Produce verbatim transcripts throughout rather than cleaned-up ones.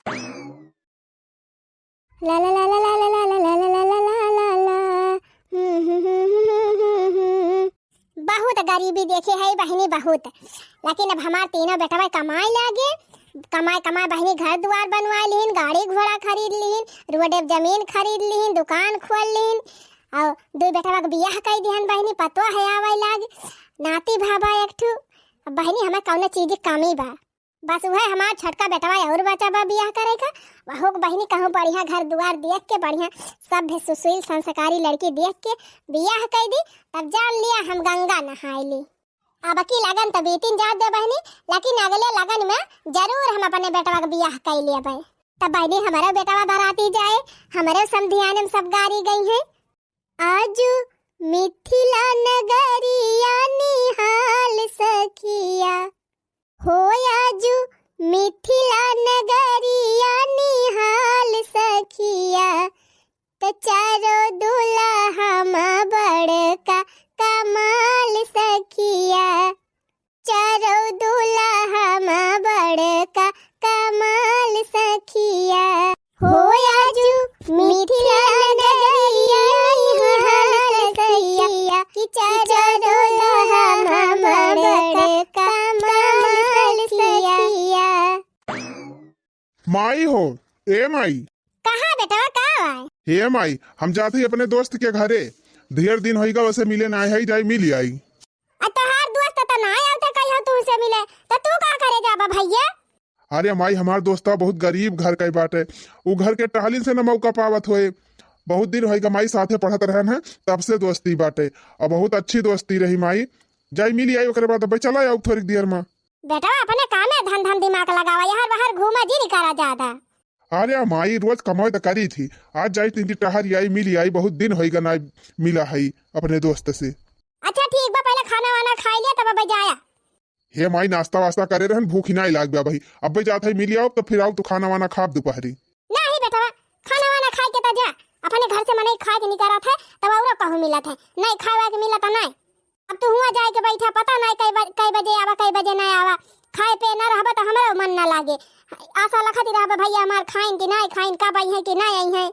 ला ला ला ला ला ला ला ला ला ला ला ला ला। बहुत गरीबी देखे है बहिनी, बहुत। लेकिन अब हमार तीनों बेटवा कमाए लागे, कमाए कमाए बहिनी घर दुआर बनवाए लिहिन, गाड़ी घोड़ा खरीद लिहिन, रोड पे जमीन खरीद लिहिन, दुकान खोल लिहिन, और दुई बेटवा के बियाह कई दिहन बहिनी, पतोह है आवे लाग, नाती भावा एक ठू। अब बहिनी हमें कौनो चीज की कमी बा? बस उहे हमार छोटका बेटवा और बचा बा बियाह करे का। वहू के बहिनी कहूँ बढ़िया घर दुआर देख के, बढ़िया सभ्य सुशील संस्कारी लड़की देख के बियाह कई दी, तब जान लिया हम गंगा नहाए ली। अब की लगन तो बीतिन जात दे बहिनी, लेकिन अगले लगन में जरूर हम अपने बेटवा के बियाह कई लेबे। तब बहिनी हमरो बेटवा बराती जाए, हमरो समधियान में सब गारी गई है। आजु मिथिला नगरिया निहाल सखिया, हो आजु मिथिला नगरिया निहाल सखिया, त चारो दुल्हा मा बड़का कमाल सखिया। चारो दुल्हा मा बड़का कमाल सखिया। हो आजु मिथिला नगरिया निहाल सखिया, कि चारो दुल्हा मा बड़का कमाल सखिया। माई हो, ए माई। कहाँ बेटवा, का आए? हे माई, हम जात ही अपने दोस्त के घरे, ढेर दिन होइगा वसे मिले ना है, जाई मिल आई। आ तोहार दोस्त त ना आवते कहियो तुमसे मिले, त तू का करे जाबा भैया? अरे माई, हमार दोस्ता बहुत गरीब घर का बाटे, उ घर के टहलिन से न मौका पावत होए। बहुत दिन होइगा माई साथे पढ़त रहन है, तब से दोस्ती बाटे, और बहुत अच्छी दोस्ती रही माई। जाई मिल आई, ओकरे बाद अब चला आओ थोड़ी देर में। बेटा, अपने कामे धंधा में दिमाग लगावा, यहाँ बाहर घूमा जी नहीं करा ज्यादा। अरे माई, रोज कमाई त करी थी, आज जाई तीन दिन टहर आई, मिल आई, बहुत दिन होइगा ना मिला है अपने दोस्त से। अच्छा ठीक बा, पहले खाना वाना खाई लिया तब अब जाया। हे माई, नाश्ता वास्ता करे रहन, भूख ही नाई लाग बा भाई। अब्बे जात है मिल आओ, तो फिर आओ तो खाना वाना खाब दोपहरी। नहीं बेटवा, खाना वाना खाए के त जा, अपने घर से मनई खाए के नहीं करत है, तब औरो कहूँ मिलत है, नहीं खाए वाए के मिलत है, नहीं। अब तू हुआ जाए के बैठा, पता नहीं कई बज-, कई बजे आवा, कई बजे नहीं आवा। खाए पे ना रहबा तो हमरो मन ना लागे। आशा लखत ही रहबा भैया हमार खाइन कि नहीं खाइन, कब आई हैं कि नहीं आई हैं।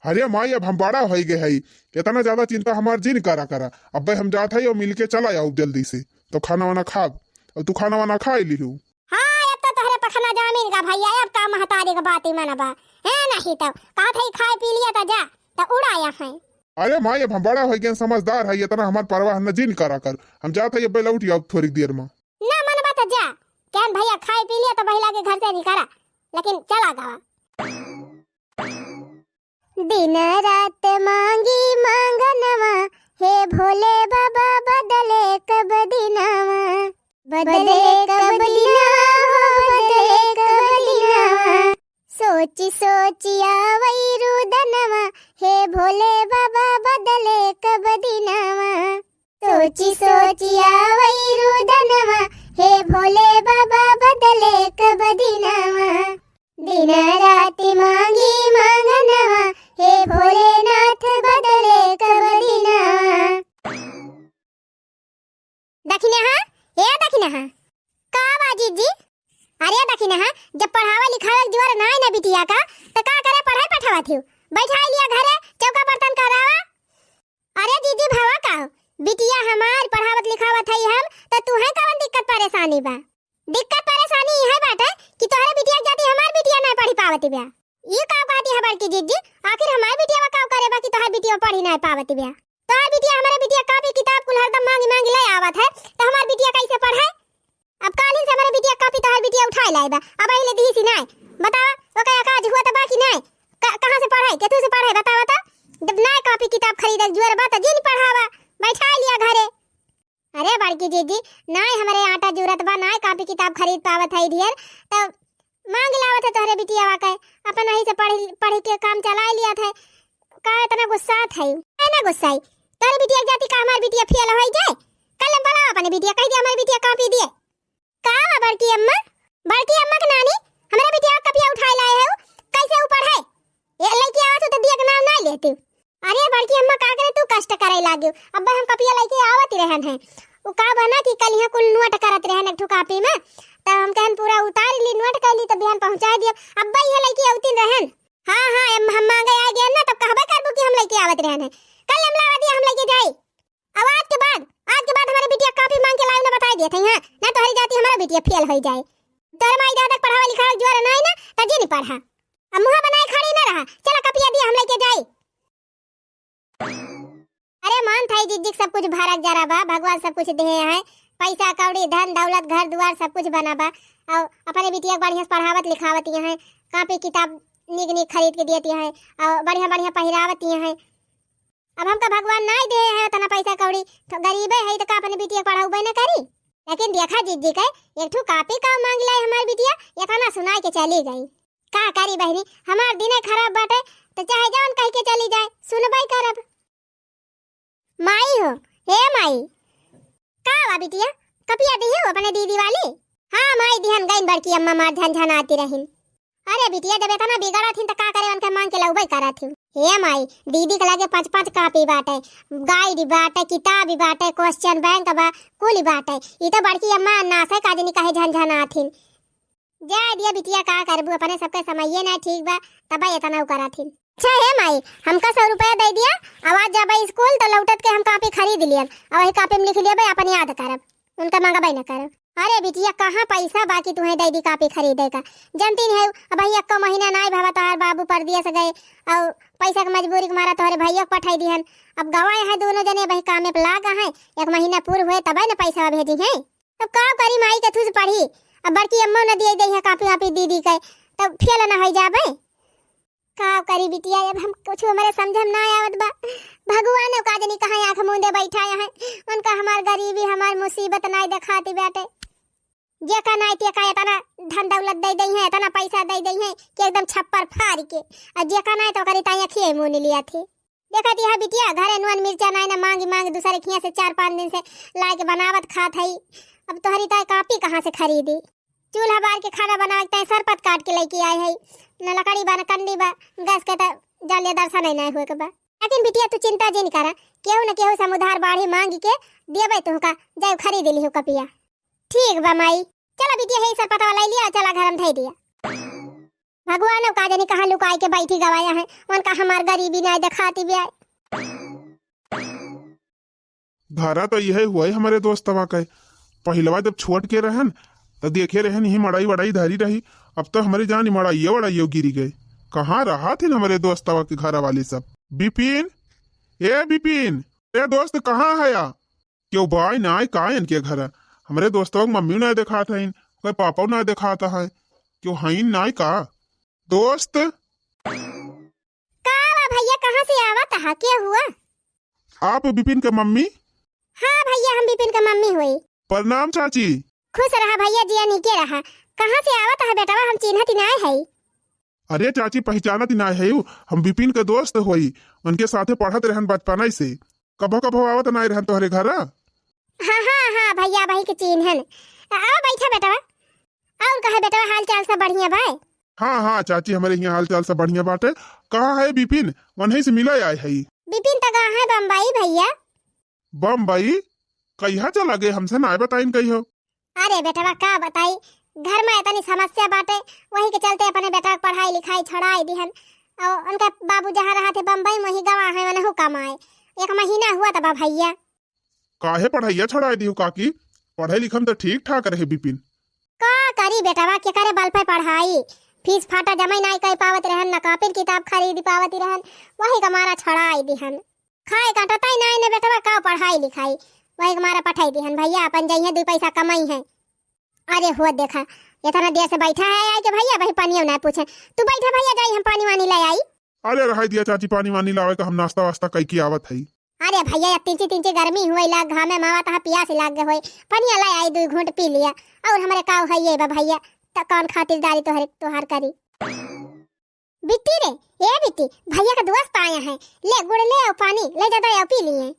अरे माई, अब हम बड़ा होई गए हई, इतना ज्यादा चिंता हमार जिन करा करा। अब्बे हम जात हई और मिलके चला आउब जल्दी से, तो खाना वाना खाब। और तू खाना वाना खा लिहू? हाँ, अब तो तोहरे पखना जामिन का भैया, अब का महतारी का बात ही मनबा? है नहीं तो कहत हई खाए पी लिया तो जा, तो उड़ाया है। अरे माई, अब हम बड़ा होई गए, समझदार है, इतना हमार परवाह न जिन करा कर। हम जात हई अब्बे लौट आउब थोड़ी देर में। ना मनबा तो जा, कहन भैया खाए पी लिया तो बहिला के घर से नहीं करा, लेकिन चला गवा। दिन रात मांगी मांगनवा, हे भोले बाबा बदले कब दिनवा, बदले कब दिनवा हो, बदले कब दिनवा। सोची सोची आवई रुदनवा, हे भोले बाबा बदले कब दिनवा। सोची सोची आवई रुदनवा, हे भोले बाबा बदले कब दिनवा। दिन रात मांगी मांगनवा, हे भोलेनाथ बदले कब दिनवा। दखिनहा, ए दखिनहा, का बा जीजी? अरे दखिनहा, जब पढ़ावा लिखावा के जुआर नाय ना बिटिया का, त का करे पढ़ाई पठावत हियो? बैठाई लिया घरे, चौका बर्तन करावा। अरे जीजी भवा का हो, बिटिया हमार पढ़ावत लिखावत हई हम, त तुहे कवन दिक्कत परेशानी बा? दिक्कत परेशानी इहे बाटे कि तोहरे बिटिया के जाति हमार बिटिया नाय पढ़ी पावत बिया। ई का कहती है बड़की जीजी, आखिर हमार बिटिया का करे बा कि तोहर बिटिया पढ़ी नाय पावत बिया? तोहर बिटिया हमरे बिटिया कापी किताब कुल हरदम मांगी मांगी ले आवत है, त हमार बिटिया कैसे पढ़े? अब काल्हिन से हमरे बिटिया कापी तोहर बिटिया उठाए लाए बा, अब अहिले दिही सी नाय। बतावा, ओकर अकाज हुआ त बा कि नाय? क-, कहाँ से पढ़े, केतु से पढ़े, बतावा त? जब नाय कापी किताब खरीदे जुअर बा त जिन पढ़ावा, बैठाए लिया घरे। अरे बड़की जीजी, नाय हमरे आटा जूरत बा, नाय कापी किताब खरीद पावत है ढेर, त मांग लावत है तोहरे बिटियावा के, अपन वही से पढ़, पढ़ के काम चलाए लिया था। का इतना गुस्सात है? काहे ना गुस्साई? तोहरे बिटिया के जाति का हमार बिटिया फेल होई जाए? कल हम बुलाओ अपने बिटिया, कह दे हमारी बिटिया कापी दिए। का बा बड़की अम्मा? बड़की अम्मा के नानी, हमरे बिटिया का कपिया उठाए लाए है, कैसे ऊ पढ़े? ये लड़की आवत हो तो दिया के नाम ना लेती। अरे बड़की अम्मा, का करे तू कष्ट करे लागियो? अब्बे हम कपिया लेके आवत ही रहन है। उ का बना कि कल यहाँ कुल नोट करत रहन एक ठो कापी में, त हम कहन पूरा उतार ली, नोट कर ली, त बिहान पहुँचा दियो। अब्बे ये दिन रहन। हाँ, हाँ, हम, हम मांगे आइ गए ना, तब कहबे करबू कि हम लइके आवत रहन है। कल हम लावा दिया, हम लइके जाई। अब आज के बाद, आज के बाद हमरे बिटिया कापी मांग के लावे ना, बताइ दिया था, हाँ? ना तोहरी जाती हमरा बिटिया फेल होइ जाए। तोहरे माई दादा के पढ़ावा लिखावा के जोर नाई ना, त जिन पढ़ा। अब मुँह बनाए खड़ी ना रहा। चला कपिया दिया, हम लइके जाई। अरे मान थाई जिज्जिक सब कुछ भरक जरा बा, भगवान सब कुछ देहे हैं, पैसा कौड़ी, धन दौलत, घर दुआर सब कुछ बना बा। और अपने बिटिया के बढ़िया से पढ़ावत लिखावत यहाँ है, कापी किताब निक निक खरीद के देती है, और बढ़िया बढ़िया पहिरावत यहाँ है। अब हमका भगवान नाई देहे है उतना पैसा कौड़ी, तो गरीबे है तो का अपने बिटिया के पढ़ाउबे न करी? लेकिन देखा जिज्जी के, एक ठो कापी का मांग लाई हमार बिटिया, इतना सुनाई के चली गई। का करी बहिनी, हमार दिने खराब बाटे, तो चाहे जौन कह के चली जाए, सुनबे करब। माई हो, हे माई। का बा बिटिया, कपिया दिहु अपने दीदी वाली? हाँ माई, दिहन गइन बड़की अम्मा मार झनझनाती रहिन। अरे बिटिया, जब इतना बिगड़त हिन त का करे, उनके मांग के लउबे करत हिन। हे माई, दीदी के लगे पाँच पाँच कापी बाटे, गाइड बाटे, किताब बाटे, क्वेश्चन बैंक बा, कुल बाटे। ई तो बड़की अम्मा नासे काजनी काहे झनझनात हिन। जाए दिया बिटिया, का करबू, अपने सबके समइये ना ठीक बा, तब इतना उ करत हिन। अच्छा हे माई, हमका सौ रुपया दे दिया, अब आज जाबे स्कूल तो लौटत के हम कापी खरीद लियन, और वही कापी में लिख लिया बे, अपन याद करब, उनका मंगबे न करब। अरे बिटिया, कहाँ पैसा बाकी तुहे दे दी कापी खरीदे का? जनती नहीं है, अब वही एक्को महीना नाई भवा तोहार बाबू परदेस गए, और पैसा के मजबूरी के मारा तोहरे भैया के पठाई दिहन। अब गवाए हैं दोनों जने, वही कामे पे लाग हैं, एक महीना पूर हुए तबे न पैसा भेजी हैं। तब का करी, माई के थुस पढ़ी, अब बड़की अम्मा न दिए दे है कापी वापी दीदी के, तब फेल न हो जाबे। का करी बिटिया, अब हम कुछ हमरे समझ में ना आवत बा। भगवान का जनी कहाँ आँख मूंदे बैठा है, उनका हमार गरीबी, हमार मुसीबत नाई देखाती बाटे। जेका नाई तेका इतना धन दौलत दे दे हैं, इतना पैसा दे दे हैं कि एकदम छप्पर फाड़ के, और जेका नाई तो करी ताई अखिए मुन लिया थे। देखत यह बिटिया, घरे नून मिर्चा नाई ना, मांगी मांगी दूसरे खिया से चार पाँच दिन से लाए के बनावत खात हई। अब तोहरी ताई कापी कहाँ से खरीदी? चूल्हा बार के खाना बनावे के ताई सरपत काट के लेके आए हई। न लकड़ी बा, न कंडी बा, गैस के त जले दर्शन ही नहीं हुए के बा। लेकिन बिटिया, तू चिंता जिन करा, केहू न केहू से हम उधार बाढ़ी मांगी के देबे तुहका, जाए खरीद लिहू कपिया। ठीक बा माई, चला बिटिया, हे सरपतवा ले लिया, चला घर में धई दिया। भगवान का जनी कहाँ लुकाई के बैठी गवाया है, उनका हमार गरीबी नाई देखाती बे। घरा तो यही हुआ है हमरे दोस्तवा के। पहिलवा जब छोट के रहन, तो देखे रहन, यही मड़ाई वड़ाई धरी रही। अब तो हमरे जान मड़ाइयो वड़ाइयो गिरी गए। कहाँ रहा थे हमरे दोस्तवा के घरा वाले सब? बिपिन, ए बिपिन, ए दोस्त, कहाँ है या? क्यों बाय नाय का इनके घर? हमरे दोस्तवा के मम्मी नाय देखात हईन, ओकर पापा नाय देखात है। क्यों हईन नाय का? दोस्त? का बा भैया, कहाँ से आवत हा? के हुआ? आप बिपिन के मम्मी? हाँ भैया, हम बिपिन के मम्मी हुई। प्रणाम चाची। खुश रहा भैया, जिया नीके रहा। कहाँ से आवत हा बेटवा, हम चिन्हत ही नाय हई। अरे चाची, पहचानत ही नाय है, हम बिपिन के दोस्त होई, उनके साथे पढ़त रहन बचपन से। कभो कभो आवत नाय रहन तोहरे घर। हाँ, हाँ, हाँ, भैया, वही के चीन्हन। आ, आओ बैठा बेटवा। और कहे बेटवा, हाल चाल सब बढ़िया बाय? हाँ, हाँ चाची, हमरे यहाँ हाल चाल सब बढ़िया बाटे। कहाँ है बिपिन? वहीं से मिले आए है। बिपिन त गा है बम्बई भैया। बम्बई? कहिया चला गए, हमसे नाय बताइन कहियो। अरे बेटवा, का बताई, घर में इतनी समस्या बाटे, वही के चलते अपने बेटवा के पढ़ाई लिखाई छोड़ाई दिहन। और उनका बाबू जहाँ रहा थे बम्बई में, वहीं गवा है, वनहु कमाए। एक महीना हुआ तबा भैया। काहे पढ़ाइया छोड़ाई दिहु काकी? पढ़े लिखे में तो ठीक ठाक रहे बिपिन। का करी बेटवा, के करे बल पे पढ़ाई, फीस फाटा जमा ही नाई कर पावत रहन, न कापी किताब खरीद पावत रहन, वही का मारा छोड़ाई दिहन। खाए काटता ही नाई ने बेटवा, का पढ़ाई लिखाई, वही के मारा पठाई दिहन भैया, अपन जइहे दुई पैसा कमाई है। अरे हो देखा, इतना देर से बैठा है आए के भैया, वही पानियो ना पूछे। तू बैठा भैया, जाई हम पानी वानी ले आई। अरे रहाई दिया चाची, पानी वानी लावे का, हम नाश्ता वास्ता कई के आवत हई। अरे भैया, अब तिंची तिंची गर्मी हुई लाग, घामे मावा तहा पियास लाग गए होई, पनिया ले आई, दुई घूंट पी लिया। और हमरे का है ये बा भैया, त कौन खातिरदारी तोहरे तोहार करी? बिट्टी रे, ए बिट्टी, भैया का दोस्त आया है, ले गुड़ ले आओ, पानी ले, ज्यादा आओ, पी लिए।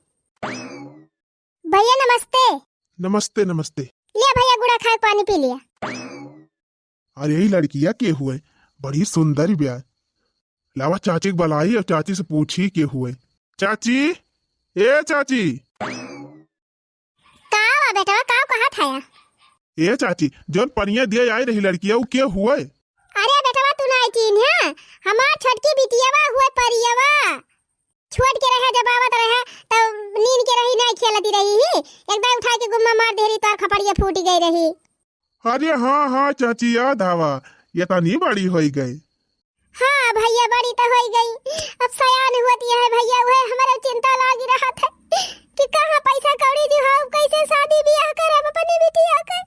भैया नमस्ते। नमस्ते, नमस्ते। ले भैया गुड़ा खाए, पानी पी लिया। अरे ई लड़किया के हुए, बड़ी सुंदर ब्या। लावा चाची के बुलाई और चाची से पूछी के हुए। चाची, ए चाची। का बा बेटवा, का कहत हया? ए चाची, जौन पनिया दिए आई रही लड़किया, उ के हुए? अरे बेटवा, तू ना चीन्हे, हमार छोटकी बिटियावा हुए परियावा। छोट के रहे, जब आवत रहे, तब नीन के रही, नाहीं खेलती रही ही। एक दाईं उठाइ के गुम्मा मार देहे रही, तोर खपड़िया फूटि गइ रही। अरे हाँ, हाँ, चाची, याद आवा, एतनी बड़ी होइ गइ। हाँ भइया, बड़ी त होइ गइ, अब सयान होती है भइया, उहइ हमरे चिंता लागि रहत है कि कहाँ पइसा कौड़ी जुहाउब, कइसे सादी बियाह करब अपने बिटिया क।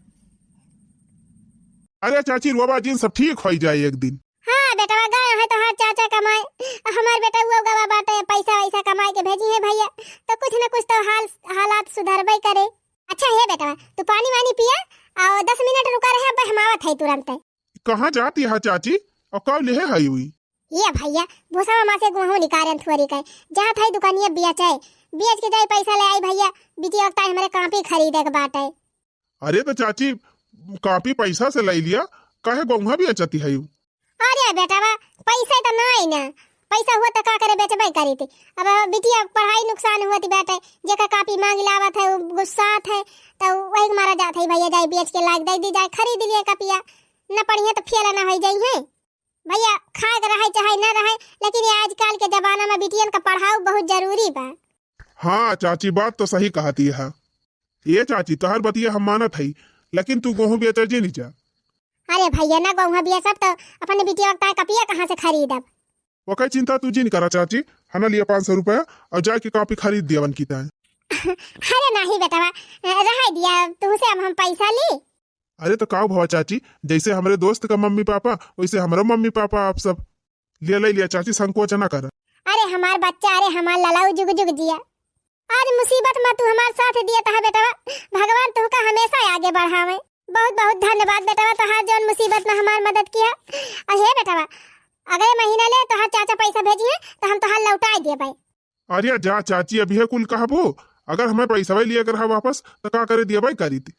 अरे चाची, रोवा जिन, सब ठीक होइ जाइ एक दिन। हाँ बेटवा, गए हैं तोहार चाचा कमाए, हमार बेटउआ गवा बाटे, पइसा वइसा कमाइ के भेजिहैं भइया, त कुछ न कुछ त हाल, हालात सुधरबइ करे। अच्छा हे बेटवा, तू पानी वानी पिया, अउ दस मिनट रुका रहे, अब हम आवत है तुरंत। कहाँ जाती है चाची, अउ कब लेहे है उई? ए भइया, भूसा मा से गोहूँ निकारेन थोरी कइ, जात है दुकानिया बेचइ, बेच के जाइ पइसा लइ आई भइया, बिटिया क ताईं हमरे कापी खरीदे क बाटे। अरे त चाची, कापी पइसा से लइ लिया, काहे गोहूँ बेचती है उ? अरे बेटवा, पइसा त नाहीं न, पइसा हुवत त का करे बेचबइ करित। अब बिटिया क पढ़ाई नुकसान हुवत बाटे, जेकर कापी माँगि लावत है, उ गुस्सात है, त वही क मारा जात है भइया, जाइ बेच के लाइ दइ दी, जाइ खरीद लिहे कपिया, न पढ़िहैं त फेल न होइ जइहैं। भइया, खाए क रहइ चाहे न रहइ, लेकिन ये आजकल के जमाना मा बिटियन क पढ़ाउ बहुत जरूरी बा। हाँ चाची, बात त सही कहती है। ए चाची, तोहार बतिया हम मानत हई, लेकिन तू गोहूँ बेचे जिन जा। अरे भइया, न गोहूँ बेचब त अपने बिटिया क ताईं कपिया कहाँ से खरीदब? ओकर चिंता तू जिन करा चाची, हना लिया पाँच सौ रुपया अउ जाइ के कापी खरीद दिया उनकी ताईं। अरे नाहीं बेटवा, रहइ दिया, तुहसे अब हम पइसा ली? अरे त काउ भवा चाची, जइसे हमरे दोस्त क मम्मी पापा, वइसे हमरो मम्मी पापा आप सब। लिया, लइ लिया चाची, संकोच न करा। अरे हमार बच्चा, अरे हमार ललऊ जुग जुग जिया। आज मुसीबत मा तू हमार साथ दियत ह बेटवा, भगवान तुहका हमेसा आगे बढ़ावइ। बहुत बहुत धन्यवाद बेटवा, तोहार जउन मुसीबत मा हमार मदद किहा। अउ हे बेटवा, अगले महीना ले तोहार चाचा पइसा भेजिहैं, त हम तोहार लौटाइ देबइ। अरे जा चाची, अबहिं कुल कहबू, अगर हमरे पइसवइ लिहे क रहा वापस, त का करे दियबइ करित।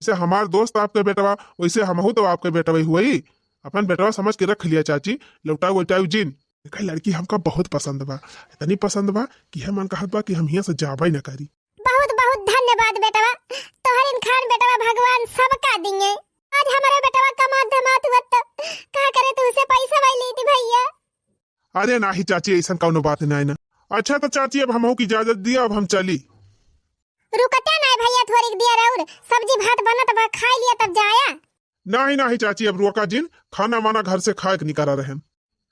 जइसे हमार दोस्त आपके बेटवा, वइसे हमहू त आपके बेटवइ हुवइ। अपन बेटवा समझ के रख लिया चाची, लौटाउ वौटाउ जिन। देखा, लड़की हमका बहुत पसंद बा, एतनी पसंद बा कि इहइ मन कहत बा कि हम हियाँ से जाबइ न करी। बहुत बहुत धन्यवाद बेटवा, तोहरिन खान बेटवा भगवान सबका दिए। आज हमरे बेटवा कमात धमात हुवत त का करे तुहसे पइसवइ लीत भइया। अरे नाहीं चाची, अइसन कउनो बात नाहीं न। अच्छा त चाची, अब हमहू क इजाजत दिया, अब हम चली। रुकते नाहीं भइया, थोरिक दिया रउर सब्जी भात बनत बा, खाइ लिया तब जाया। नाहीं, नाहीं चाची, अब रोका जिन, खाना वाना घर से खाए के निकरा रहेन।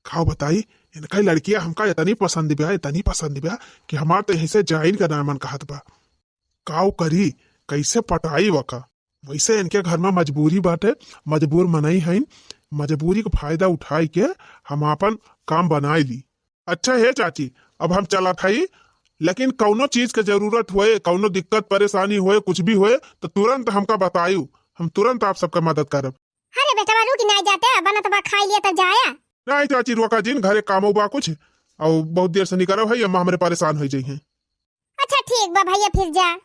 काउ बताई, इनका लड़किया हमका एतनी पसंद बा, एतनी पसंद बा कि हमार त यहीं से जाइन क नाहीं मन कहत बा। काउ करी, कइसे पटाई वका? वइसे इनके घर मा मजबूरी बाटे, मजबूर मनई हइन, मजबूरी क फायदा उठाइ के हम आपन काम बनाइ ली। अच्छा हे चाची, अब हम चलत हई, लेकिन कउनो चीज क जरूरत होए, कउनो दिक्कत परेसानी होए, कुछ भी होए, त तुरंत हमका बतायू, हम तुरंत आप सबका मदद करब। अरे बेटवा, रुकि नाहीं जाते, बनत बा, खाइ लिया तब जाया। नाहीं चाची, रोका जिन, घरे कामो बा कुछ, अउ बहुत देर से निकरब हई, अम्मा हमरे परेसान होइ जइहैं। अच्छा ठीक बा भइया, फिर जा।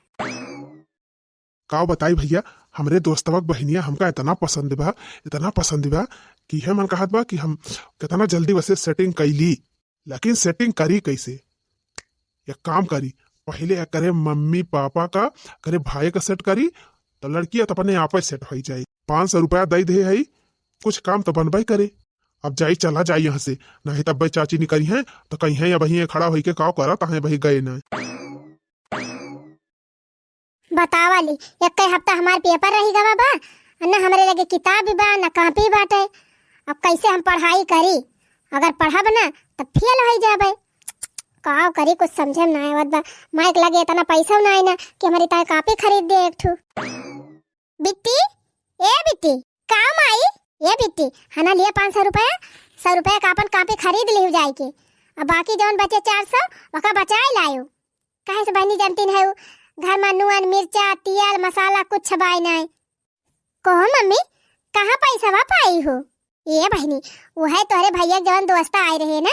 काउ बताई भइया, हमरे दोस्तवा क बहिनिया हमका एतना पसंद बा, एतना पसंद बा कि इहइ मन कहत बा कि हम केतना जल्दी वइसे setting कइ ली। लेकिन setting करी कइसे? एक काम करी, पहिले एकरे मम्मी पापा क, एकरे भाई क set करी, त लड़किया त अपने आपइ set होइ जाई। पाँच सौ रुपया दइ देहे हई, कुछ काम त बनबइ करे। अब जाई, चला जाई यहाँ से, नाहीं तब चाची निकरिहैं त कहिहैं, "अबहिं खड़ा होइके काउ करत अहइँ, अबहिं गए नाहीं।" बतावा ली, एक्कै हफ्ता हमार paper रहि गवा बा, न हमरे लगे किताब बा, न कापी बाटे। अब कइसे हम पढ़ाई करी? अगर पढ़ब न, त fail होइ जाबे। काउ करी, कुछ समझे में नाहीं आवत बा। माई के लगे एतना पइसा नाहीं न कि हमरी ताईं कापी खरीद दे एक ठू। बिट्टी, ए बिट्टी, का माई? ए बिट्टी, हना लिया पाँच सौ रुपया, सौ रुपया क आपन कापी खरीद लिहु जाइके। अब बाकी जउन बचे चार सौ, ओका बचाइ लायो। काहे से बहिनी, जनतिन हउ, घर मा नून, मिर्चा, तियल, मसाला कुछ बाय नाहीं। कहो मम्मी, कहाँ पइसवा पाई हो? ए बहिनी, उहइ तोहरे भइया क जउन दोस्ता आइ रहे न,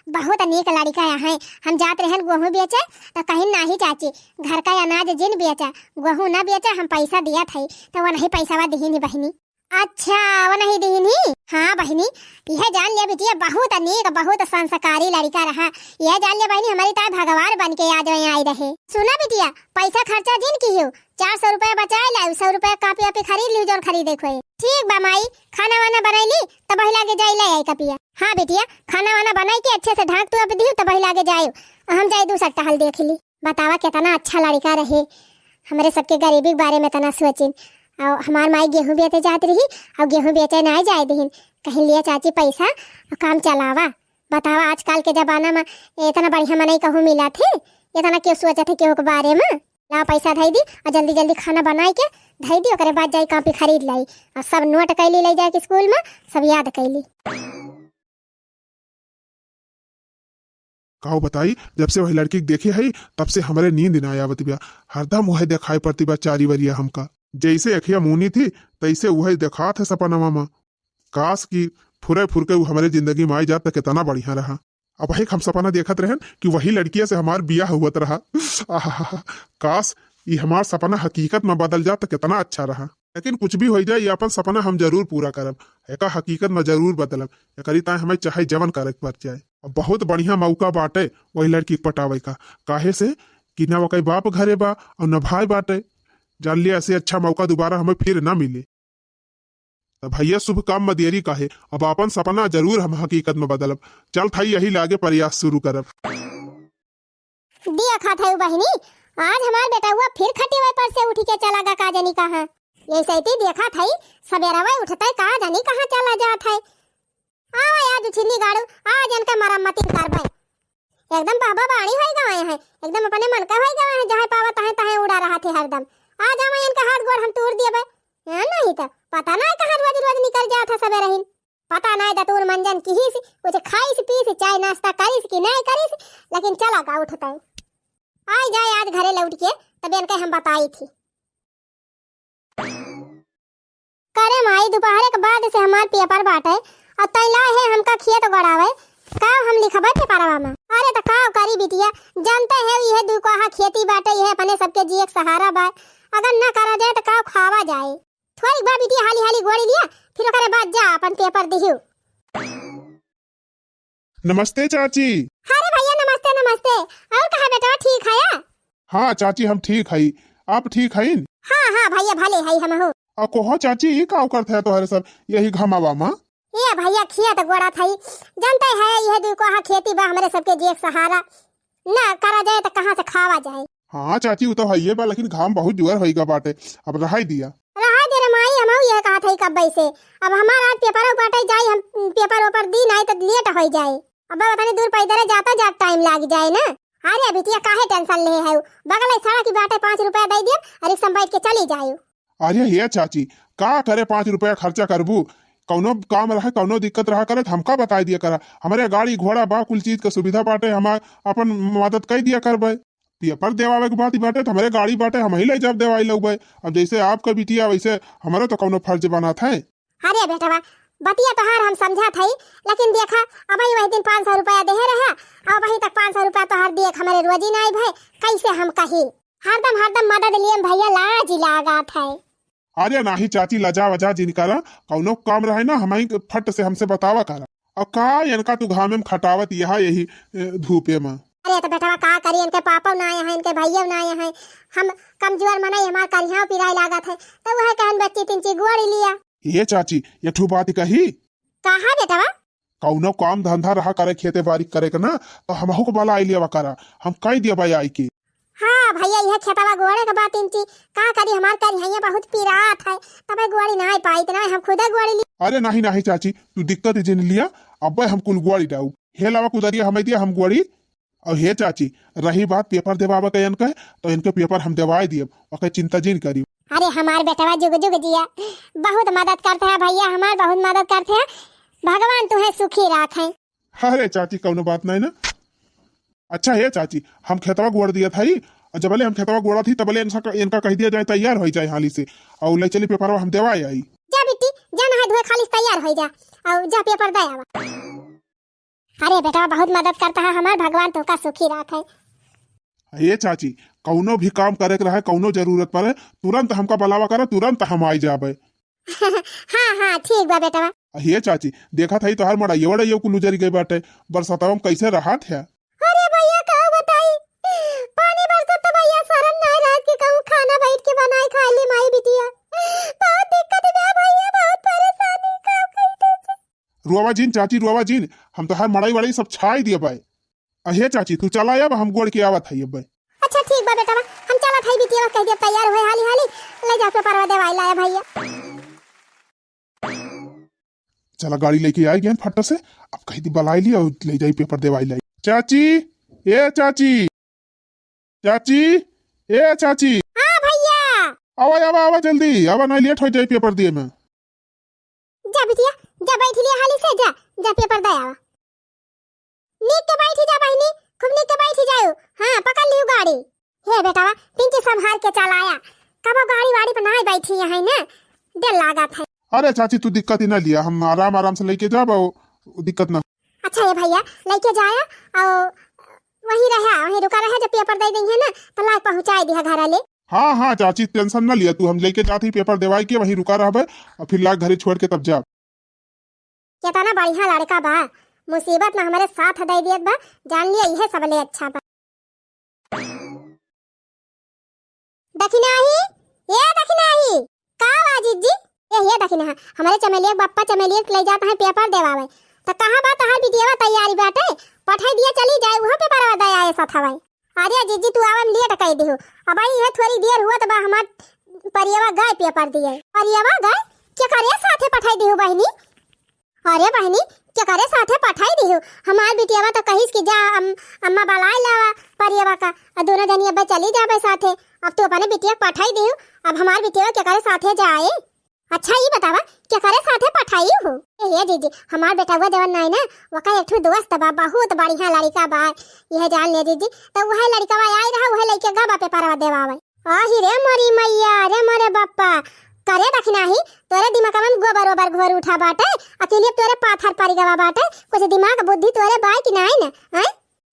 बहुत नीक लड़िका अहइँ। हम जात रहेन गोहूँ बेचे, त कहिन, "नाहीं चाची, घर क अनाज जिन बेचा, गोहूँ न बेचा, हम पइसा दियत हई।" त वनही पइसवा दिहिन बहिनी। अच्छा, वो नहीं दीनी? हाँ बहिनी, यह जान लिया बिटिया, बहुत नीक, बहुत संस्कारी लड़का रहा। यह जान लिया बहिनी, हमरी ताई भगवान बन के आज वहीं आई रहे। सुना बिटिया, पैसा खर्चा जिन किहो, चार सौ रुपया बचाए लाउ, सौ रुपया कापी वापी खरीद लियो, जौन खरीदे के होए। ठीक बा माई, खाना वाना बनाई ली, तब वही लागे जाई ले आई कपिया। हाँ बिटिया, खाना वाना बनाई के अच्छे से ढाँक तू अब दियो, तब वही लागे जाए, हम जाई दू सट्टा हल देख ली। बतावा, केतना अच्छा लड़का रहे, हमरे सबके गरीबी के बारे में तना सोचिन। अउ हमार माई गेहूँ बेचे जात रही, अउ गेहूँ बेचे नाहीं जाए दिहिन, कहिन लिया चाची पैसा अउ काम चलावा। बतावा, आजकल के जमाना में एतना बढ़िया मनई कहूँ मिलत है, एतना केउ सोचत है केहू के बारे में। लावा पैसा धई दी अउ जल्दी जल्दी खाना बनाई के धई दी, ओकरे बाद जाई कापी खरीद लाई अउ सब नोट कैली ले जाए के स्कूल में, सब याद कैली। काउ बताई, जब से वही लड़की के देखे हई, तब से हमरे नींद ना आवत बिया। हरदम वही देखाई पड़ती बा चारी वरिया हमका। जैसे अखिया मूनी थी, तैसे वही देखात है सपनवा में। काश कि फुरे फुर के उ हमरे जिंदगी में आई जात, त केतना बढ़िया रहा। अबहिक हम सपना देखत रहन कि वही लड़किया से हमार बियाह हुवत रहा। आहा, काश, ई हमार सपना हकीकत में बदल जात, त केतना अच्छा रहा। लेकिन कुछ भी होइ जाए, ई आपन सपना हम जरूर पूरा करब। एका हकीकत में जरूर बदलब। एकरी ताई हमें चाहे जवन करे के पड़ जाए। अब बहुत बढ़िया मौका बाटे वही लड़की के पटावे का, काहे से कि ना ओकर बाप घरे बा अउर ना भाई बाटे। जान लिया, ऐसे अच्छा मौका दोबारा हमें फिर ना मिले। त भैया, शुभ काम में देरी काहे, अब आपन सपना जरूर हम हकीकत में बदलब। चल थाई यही लागे प्रयास शुरू करब। दिया खात है बहिनी, आज हमार बेटउआ फिर खटिया पर से उठ के चला गा का जानी कहाँ। यही सैती देखा थाई, सबेरवा उठते का जानी कहाँ चला जात है। आवा आज उछिन्नी गाड़ू, आज इनका मरम्मती करबे। एकदम बहबा बाणी होई गए हैं, एकदम अपने मन का होई गए हैं, जहाँ पावा तहाँ तहाँ उड़ा रहा थे हरदम। आज आवा इनका हाथ गोड़ हम तोड़ दिए बे। हाँ, नहीं तो पता नहीं कहाँ रोज रोज निकल जात है सबेरहिन। पता नहीं दतूर मंजन किहिस, कुछ खाइस पीस, चाय नाश्ता करिस कि नहीं करिस, लेकिन चला गा उठते। आई जाए आज घरे लौट के, तब इनके हम बताई थी। करे माई, दोपहरे के बाद से हमार पेपर बाटे, अउर तैं लाए है हमका खेत गोड़ावे, का हम लिखबे पेपरवा में? अरे त का करी बिटिया, जानते है इहे दू कोहा खेती बाटे, इहे अपने सबके जिए के सहारा बा, अगर न करा जाए त का खावा जाए? थोड़ी बा बिटिया, हाली हाली गोड़ी लिया, फिर ओकरे बाद जा अपन पेपर दिहू। नमस्ते चाची। अरे भैया नमस्ते नमस्ते। और कहा बेटवा ठीक हया? हाँ चाची हम ठीक हई, आप ठीक हईन? हाँ हाँ भैया भले हई हमहू। आ कोहो चाची ई का करत है तोहरे सब यही घमावा मा? ए भैया खेत गोड़त हई, जानते है यह दुई कोहा खेती बा हमरे सबके जिए के सहारा, ना करा जाए त कहाँ से खावा जाए? हाँ चाची, उ तो हइये बा, लेकिन घाम बहुत जोर होई गा बाटे, अब रहाई दिया। रहाई दे रे माई, हमहू यह कहत हई कब्बे से। अब हमार आज पेपर बाटे, जाई हम पेपर ओपर दी, नाई त लेट होई जाए। अब तनी दूर पैदल जाता जात टाइम लाग जाए ना। अरे बिटिया, काहे टेंशन ले है? बगल ही सड़क ही बाटे, पाँच रुपया दे दियब और रिक्शा में बैठ के चली जाए। अरे हे चाची, का करे पाँच रुपया खर्चा करबू? कौनो काम रहे, कौनो दिक्कत रहा करे, त हमका बताई दिया करा। हमरे गाड़ी घोड़ा बा, कुल चीज के सुविधा बाटे, हमार अपन मदद कई दिया करबे। पेपर देवावे के बात बाटे, त हमरे गाड़ी बाटे, हमही ले जाब देवाई लउबे। अब जैसे आपका बिटिया, वैसे हमरो तो कौनो फर्ज बनत है। अरे बेटवा, बतिया तोहार हम समझत हई, लेकिन देखा, अबही वही दिन पाँच सौ रुपया देहे रहा, अब अबही तक पाँच सौ रुपया तोहार देख हमरे रोजी नाई भए, कैसे हम कही? हरदम, हरदम मदद लियम भैया, लाज लागत है। अरे नाही चाची, लजा वजा जिन करा, कौनो काम रहे ना, हमही के फट से हमसे बतावा करा। अब का इनका तू घामे में खटावत यहाँ यही, ए, धूपे में? अरे त बेटवा का करी, इनके पापा ना आए हैं, इनके भैया ना आए हैं, हम कमजोर मनई, हमार करिहा पिराए लागत है, त वह कहन बच्ची तिनची गोड़ी लिया। ये चाची, ये ठू बात कही। कहा बेटवा? कौनो काम धंधा रहा करे, खेते बाड़ी करे के ना, तो हमहू को बलाई लेवा करा, हम कई दिया भाई आई के। हाँ भैया, यह खेतवा गोड़े के बात इंची, का करी, हमार करिहैया बहुत पिरात है, तबे गोड़ी ना पाई, इतना हम खुदे गोड़ी ली। अरे नाही नाही चाची, तू दिक्कत जिन लिया, अबे हम कुल गोड़ी डाऊ। हे लावा कुदरिया हमें दिया, हम गोड़ी। और हे चाची, रही बात पेपर देवावे के इनके, तो इनके पेपर हम देवाए दियब, ओके चिंता जिन करी। अरे हमार बेटवा जुग जुग जिया, बहुत मदद करते हैं भैया, हमार बहुत मदद करते हैं, भगवान तुहे सुखी राखे। अरे चाची, कौनो बात नहीं ना। अच्छा हे चाची, हम खेतवा गोड़ दिया था ही, और जबले हम खेतवा गोड़ा थी, तबले इनका, इनका कह दिया जाए तैयार हो जाए हाली से, और ले चली पेपरवा हम देवाए आई। जा बिट्टी, जा नहा धोए खाली तैयार हो जा, और जा पेपर दे आवा। अरे बेटवा, बहुत मदद करता है हमार, भगवान तोहका सुखी राखे। ए चाची, कौनो भी काम करे के रहे, कौनो जरूरत पड़े, तुरंत हमका बुलावा करा, तुरंत हम आई जाबे। हाँ, हाँ, ठीक बा बेटवा। अहे चाची, देखत हई तोहार मड़इया वड़इया कुल उजरि गइ बाटे, बरसतवा में कइसे रहत है? अरे भइया, का बताई, पानी बरसत त भइया सरम नाहीं रहत कि कहूँ खाना बइठ के बनाइ खाइ ली माई बिटिया। बहुत दिक्कत बा भइया, बहुत परेसानी, का कही तुझे। रोवा जिन चाची, रोवा जिन, हम तोहार मड़ई वड़ई सब छाइ दिया बाय। अहे चाची, तू चला अब, हम गोड़ के आवत हई अब। अच्छा ठीक बा बेटवा, हम चलत हई, बिटिया कहि दिया तैयार होइ हाली हाली, लइ जा पेपरवा देवाइ लाया भइया। चला गाड़ी लइके आइ गएन फट से, अब कहि दी बलाइ ली अउर लइ जाई पेपर देवाइ लाई। चाची, ए चाची, चाची, ए चाची। हाँ भइया। आवा, आवा, आवा जल्दी, आवा, नाहीं लेट होइ जाई पेपर दिए में। जा बिटिया, जा बइठ लिया हाली से, जा, जा पेपर दे आवा। नीक के बइठी जा बहिनी, खूब नीक के बइठी जाउ। हाँ, पकड़ लिहु गाड़ी। हे बेटवा, पिंकी सम्हार के चलाया, कबो गाड़ी वाड़ी पर नाहीं बइठी हई ना, डर लागत है। अरे चाची, तू दिक्कत ही ना लिया, हम आराम आराम से लइके जाब, अउ दिक्कत ना। अच्छा ए भइया, लइके जाया, अउ वहीं रहा, वहीं रुका रहा, जब पेपर दइ दइहैं ना, त लाइ पहुँचाइ दिहा घरा ले। हाँ, हाँ, चाची, tension न लिया तू, हम लइके जात ही पेपर देवाइ के, वहीं रुका रहबे, अउर फिर लाइ घरे छोड़ के तब जाब। केतना बढ़िया लड़का बा, मुसीबत में हमरे साथ दइ दियत बा, जान लिया, इहे सबले अच्छा बा। दखिनाही, ए दखिनाही, का बा जिज्जी? ए, ए दखिनाहा, हमरे चमेलिया के बप्पा चमेलिया के लइ जात हैं पेपर देवावइ, त कहाँ बा तोहार बिटियावा? तैयारी बाटे, पठाइ दिया, चली जाए, उहो पेपरवा दे आए साथ हवइ। अरे जिज्जी, तू आवे में लेट कइ दिहु। अबइ इहे थोरी देर हुअत बा, हमार परियवा गए पेपर दिए। परियवा गए? केकरे साथे पठाइ दिहु बहिनी? अरे बहिनी, केकरे साथे पठाइ दिहु? हमार बिटियवा त कहिस कि जा अम-, अम्मा बलाइ लावा परियवा का, अ दुनो जनी अब्बे चली जाबे साथे। अब तू अपने बिटिया के पठाइ दिहु, अब हमार बिटियवा केकरे साथे जाए? अच्छा, ई बतावा, केकरे साथे पठाई हो? ए, हे जीजी, हमार बेटवा जवन नाई ना, ओकर एक ठो दोस्त बा, बहुत बढ़िया लड़िका बा। इहे जान ले जीजी, त उहे लड़िकवा आई रहा, उहे लइके गवा पेपरवा देवावे। आही रे मोरी मैया, रे मोरे बप्पा, करे दखिनाही, तोरे दिमागवा में गोबर ओबर घोर उठा बाटे, अकेले तोरे पाथर परि गवा बाटे, कुछ दिमाग बुद्धि तोरे बाय कि नाई ना, हैं?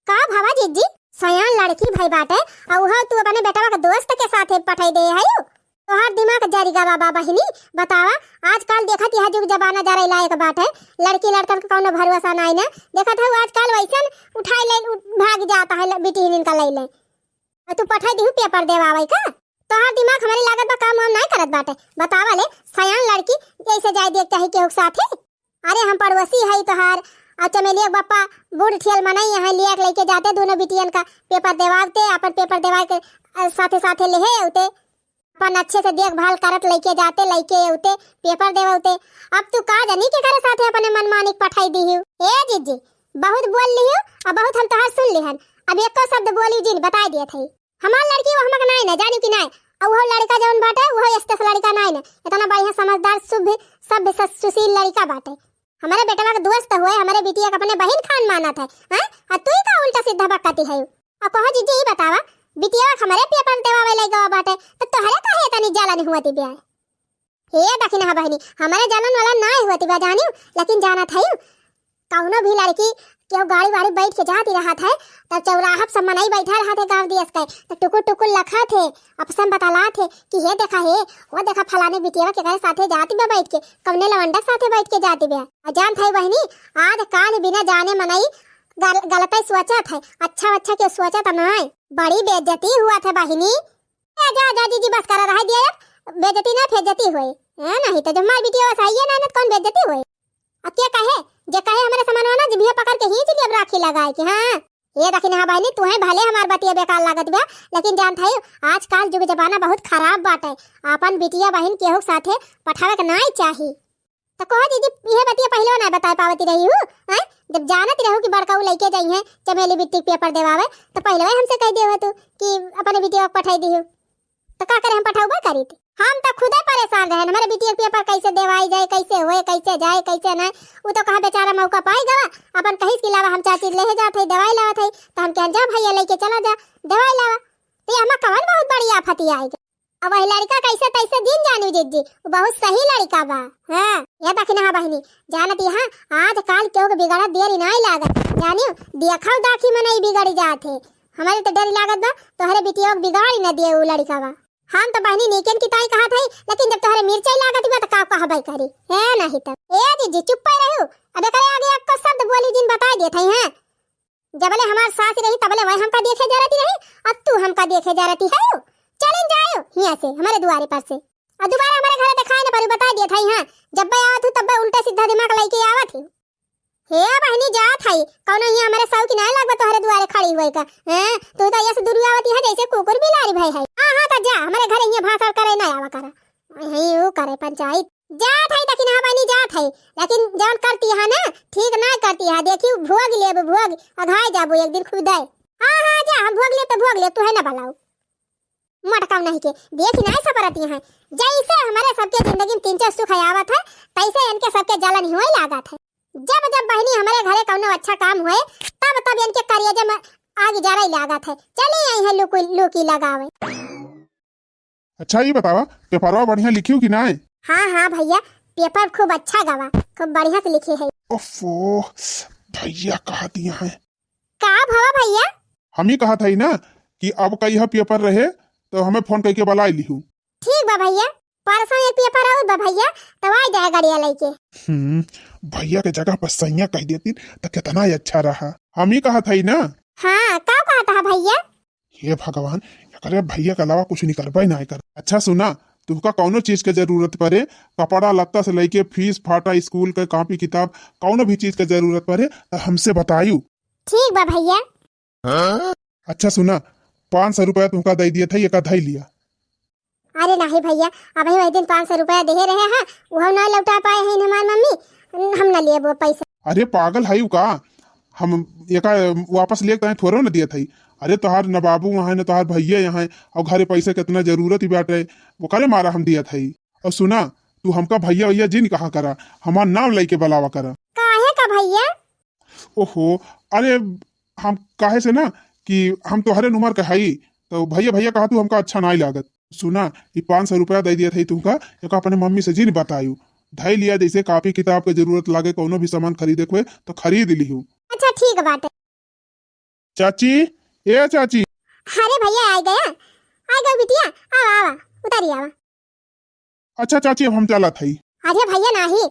का भवा जीजी, सयान लड़की भई बाटे, अउ उहो तू अपने बेटवा के दोस्त के साथे पठाई दे हयू? तोहार दिमाग जरि गवा बा बहिनी, बतावा, आजकल देखत यह जुग जमाना जरे लायक बाटे, लड़की लड़कन के कौनो भरोसा नाई ना, देखत हऊ आजकल वैसन उठाई ले, उठ-, भाग जाता है ल-, बिटिहनिन का लैले। अउ तू पठाई दिहू पेपर देवावे का? तोहार दिमाग हमरे लागत बा काम वाम नाई करत बाटे, बतावा ले, सयान लड़की ऐसे जाए देख चाही केहू के साथे? अरे हम पड़ोसी हई तोहार, अउ चमेलिया के बप्पा बूढ़ ठियल मनई हैं, लिया के लइके जाते दुनो बिटियन का पेपर देवावते, अपन पेपर देवाइ के, अ, साथे साथे लेहे अउते, अपन अच्छे से देखभाल करत लइके जाते, लइके अउते, पेपर देवावते। अब तू का जानी केकरे साथे अपने मनमानी के पठाई दिहू। ए जीजी, बहुत बोल लिहू अउ बहुत हम तोहार सुन लिहन, अब एको शब्द बोली जिन, बताइ दियत हई। हमार लड़की वो हमक नाई ना, जानी कि नाई? अउ उहो लड़िका जौन बाटे, उहो एस तेस लड़िका नाई ना। एतना बढ़िया, समझदार, शुभ, सभ्य, स-, सुशील लड़िका बाटे। हमरे बेटवा के दोस्त होए, हमरे बिटिया के अपने बहिन खान मानत है, हैं? अउ तू ही का उल्टा सीधा बकती है? अउ कहो जीजी, ई बतावा, बिटिया के हमरे पेपर देवावे लइ गवा बाटे, त तोहरे काहे एतनी जलन हुआ दी ब्याह? हे दखिनहा बहिनी, हमरे जलन वलन नाई होती बा जानियो, लेकिन जानत हयू, कौनो भी लड़की केहू गाड़ी वाड़ी बैठ के जाती रहत है, तब चौराहा पे सब मनई बैठा रहत है गाँव दियस के, तो टुकुर टुकुर लखत है, आपस में बतलात है कि हे देखा हे, वो देखा फलाने बिटिया केकरे साथे जाती बा बैठ के, कौने लवंडा के साथे बैठ के जाती बा। और जानत है बहिनी, आज काल बिना जाने मनई गल-, गलत ही सोचत है, अच्छा अच्छा केहू सोचत नाई। बड़ी बेइज्जती हुआ था बहिनी। ए, जा, जा, जीजी, बस करा, रहे दिया अब। बेइज्जती ना, फेज्जती होए। ए, नहीं तो जब हमार बिटिया बस आइए ना, ना, तो कौन बेइज्जती होए? अब के कहे? जे कहे हमरे समनवा ना, जिभिया पकड़ के खींच ली अब राखी लगाए के, हाँ। ए, दखिनहा बहिनी, तुहे भले हमार बतिया बेकार लागत बा, लेकिन जानत है, आजकल जुग जमाना बहुत खराब बाटे। आपन बिटिया बहिन केहू के साथे पठावे के नाई चाही। त कहो दीदी, इहे बतिया पहिले ना बताए पावती रही हूँ, हैं? जब जानत रहू कि बड़काऊ लइके जाई हैं चमेली बिट्टी के पेपर देवावे, त पहिले हमसे कह देव तू कि अपने बिटिया के पठाई दिहू। त का करे, हम पठाउबे करीत? हम त खुदे परेशान रहन, हमारे बिटिया के पेपर कैसे देवाई जाए, कैसे होए, कैसे जाए, कैसे ना। उ तो कहा बेचारा मौका पाई गवा, अपन कहिस कि लावा हम चाची ले जात है, दवाई लावत है, त हम कहन जा भैया लइके चला जा, दवाई लावा। त ये हमा कवन बहुत बड़ी आफत आई गई। अब वही लड़िका कैसे तैसे जिन जानू जिज्जी, वो बहुत सही लड़िका बा। हाँ, ये दखिनहा बहिनी, जानत यहाँ आजकल केहू के बिगड़त देरी नाई लागत। जानियो, देखा दाखी मनई बिगड़ी जात है। हमरे तो डर लागत बा, तोहरे बिटिया के बिगाड़ी न दिए उ लड़िका बा। हम तो बहिनी नीकेन की ताई कहत हई, लेकिन जब तोहरे मिर्चाई लागत बा त का कहबै करी? है नहीं तब। ए जीजी, चुप्पे रहू। अब एकरे आगे एक्को शब्द बोली जिन बताइ देत हई, हैं? जबले हमार सास रही तबले वह हमका देखे जरती रही, अब तू हमका देखे जरती हऊ। चलिन जायो हियां से, हमरे दुआरे पर से। और दोबारा हमरे घरे देखाई न पड़ू, बताइ देत हई, हाँ। जब्बे आवत हू तब्बे उल्टा सीधा दिमाग लइके आवत हू। हे बहिनी, जात हई, कौनो हियां हमरे सऊ की नाहीं लगबा तोहरे दुआरे खड़ी हुए का। हैं, तू तो यस दुरुआवती है जैसे कुकुर बिलारी भई है। हाँ, हाँ, तो जा, हमरे घरे हियां भाषण करे ना आवा करा। यही ऊ करे पंचायत। जात हई, लेकिन हाँ बहिनी, जात हई, लेकिन जौन करती है ना, ठीक ना करती है। देखी भोग लेबू, भोग, अघाई जाबू एक दिन खुदे। हाँ, हाँ, जा, हम भोग लेब तो भोग लेब, तू है ना बलाऊ। मटकाऊ नहीं के, देखी नाहीं सपरती हैं। जैसे हमरे सबके जिंदगी में तीन चार सुख आवत है, तैसे इनके सबके जलन ही होए लागत है। जब जब बहिनी हमरे घरे कौनो अच्छा काम होए, तब तब इनके करेजा में आग जरई लागत है। चली आई है लुकी, लुकी लगावे। अच्छा, ई बतावा, पेपरवा बढ़िया लिखियो कि नाहीं? हाँ, हाँ भइया, पेपर खूब अच्छा गवा, खूब बढ़िया से लिखे है। ओफो, भइया कहा दिया है। का भवा भइया? हम ही कहत हई ना कि अब कहिया पेपर रहे तो हमें फोन करके बुलाइ लिहू। ठीक बा भइया, परसों एक पेपर और बा भइया, तो आ जाए गाड़िया लेके। हम्म, भइया के जगह पर सैया कह देती तो कितना ही अच्छा रहा। हम ही कहत हई ना। हाँ, का कहत हा भइया? हे भगवान, एकरे भइया के अलावा कुछ निकलबे ना कर। अच्छा सुना, तुहका कौनो चीज के जरूरत पड़े, कपड़ा लत्ता से लेके फीस फाटा, स्कूल के कॉपी किताब, कौनो भी चीज के जरूरत पड़े तो हमसे बतायू। ठीक बा भइया। अच्छा सुना, पाँच सौ रुपया तुमका दे दिए थे, एका धई लिया। अरे नाहीं भइया, अबहीं वही दिन पाँच सौ रुपया देहे रहे हैं, उहो ना लौटा पाए हैं हमार मम्मी, हम ना लेबो पैसा। अरे पागल है का? हम एका वापस लेके तहें थोड़ो ना दिए थे। अरे तोहार न बाबू वहाँ है, न तोहार भइया यहाँ है, और घरे पैसा कितना जरूरत ही बाटे, ओकरे मारा हम दिए थे। और सुना, तू हमका भइया भइया जिन कहा करा, हमार नाम लेके बुलावा करा। काहे का भइया? ओहो, अरे हम काहे से ना कि हम तोहरे उमर के हई, तो भइया भइया कहा तू हमका अच्छा नाहीं लागत। सुना, ई पाँच सौ रुपया दे दिया था तुमका, एका अपने मम्मी से जिन बतायू, धई लिया, जैसे कॉपी किताब के जरूरत लागे, कौनो भी सामान खरीदे के होए तो खरीद लिहू। अच्छा ठीक बाटे। चाची, ए चाची। अरे भइया, आ गया, आ गया बिटिया, आवा, आवा, उतारी आवा। अच्छा चाची, अब हम चलत हई। अरे भइया नाहीं,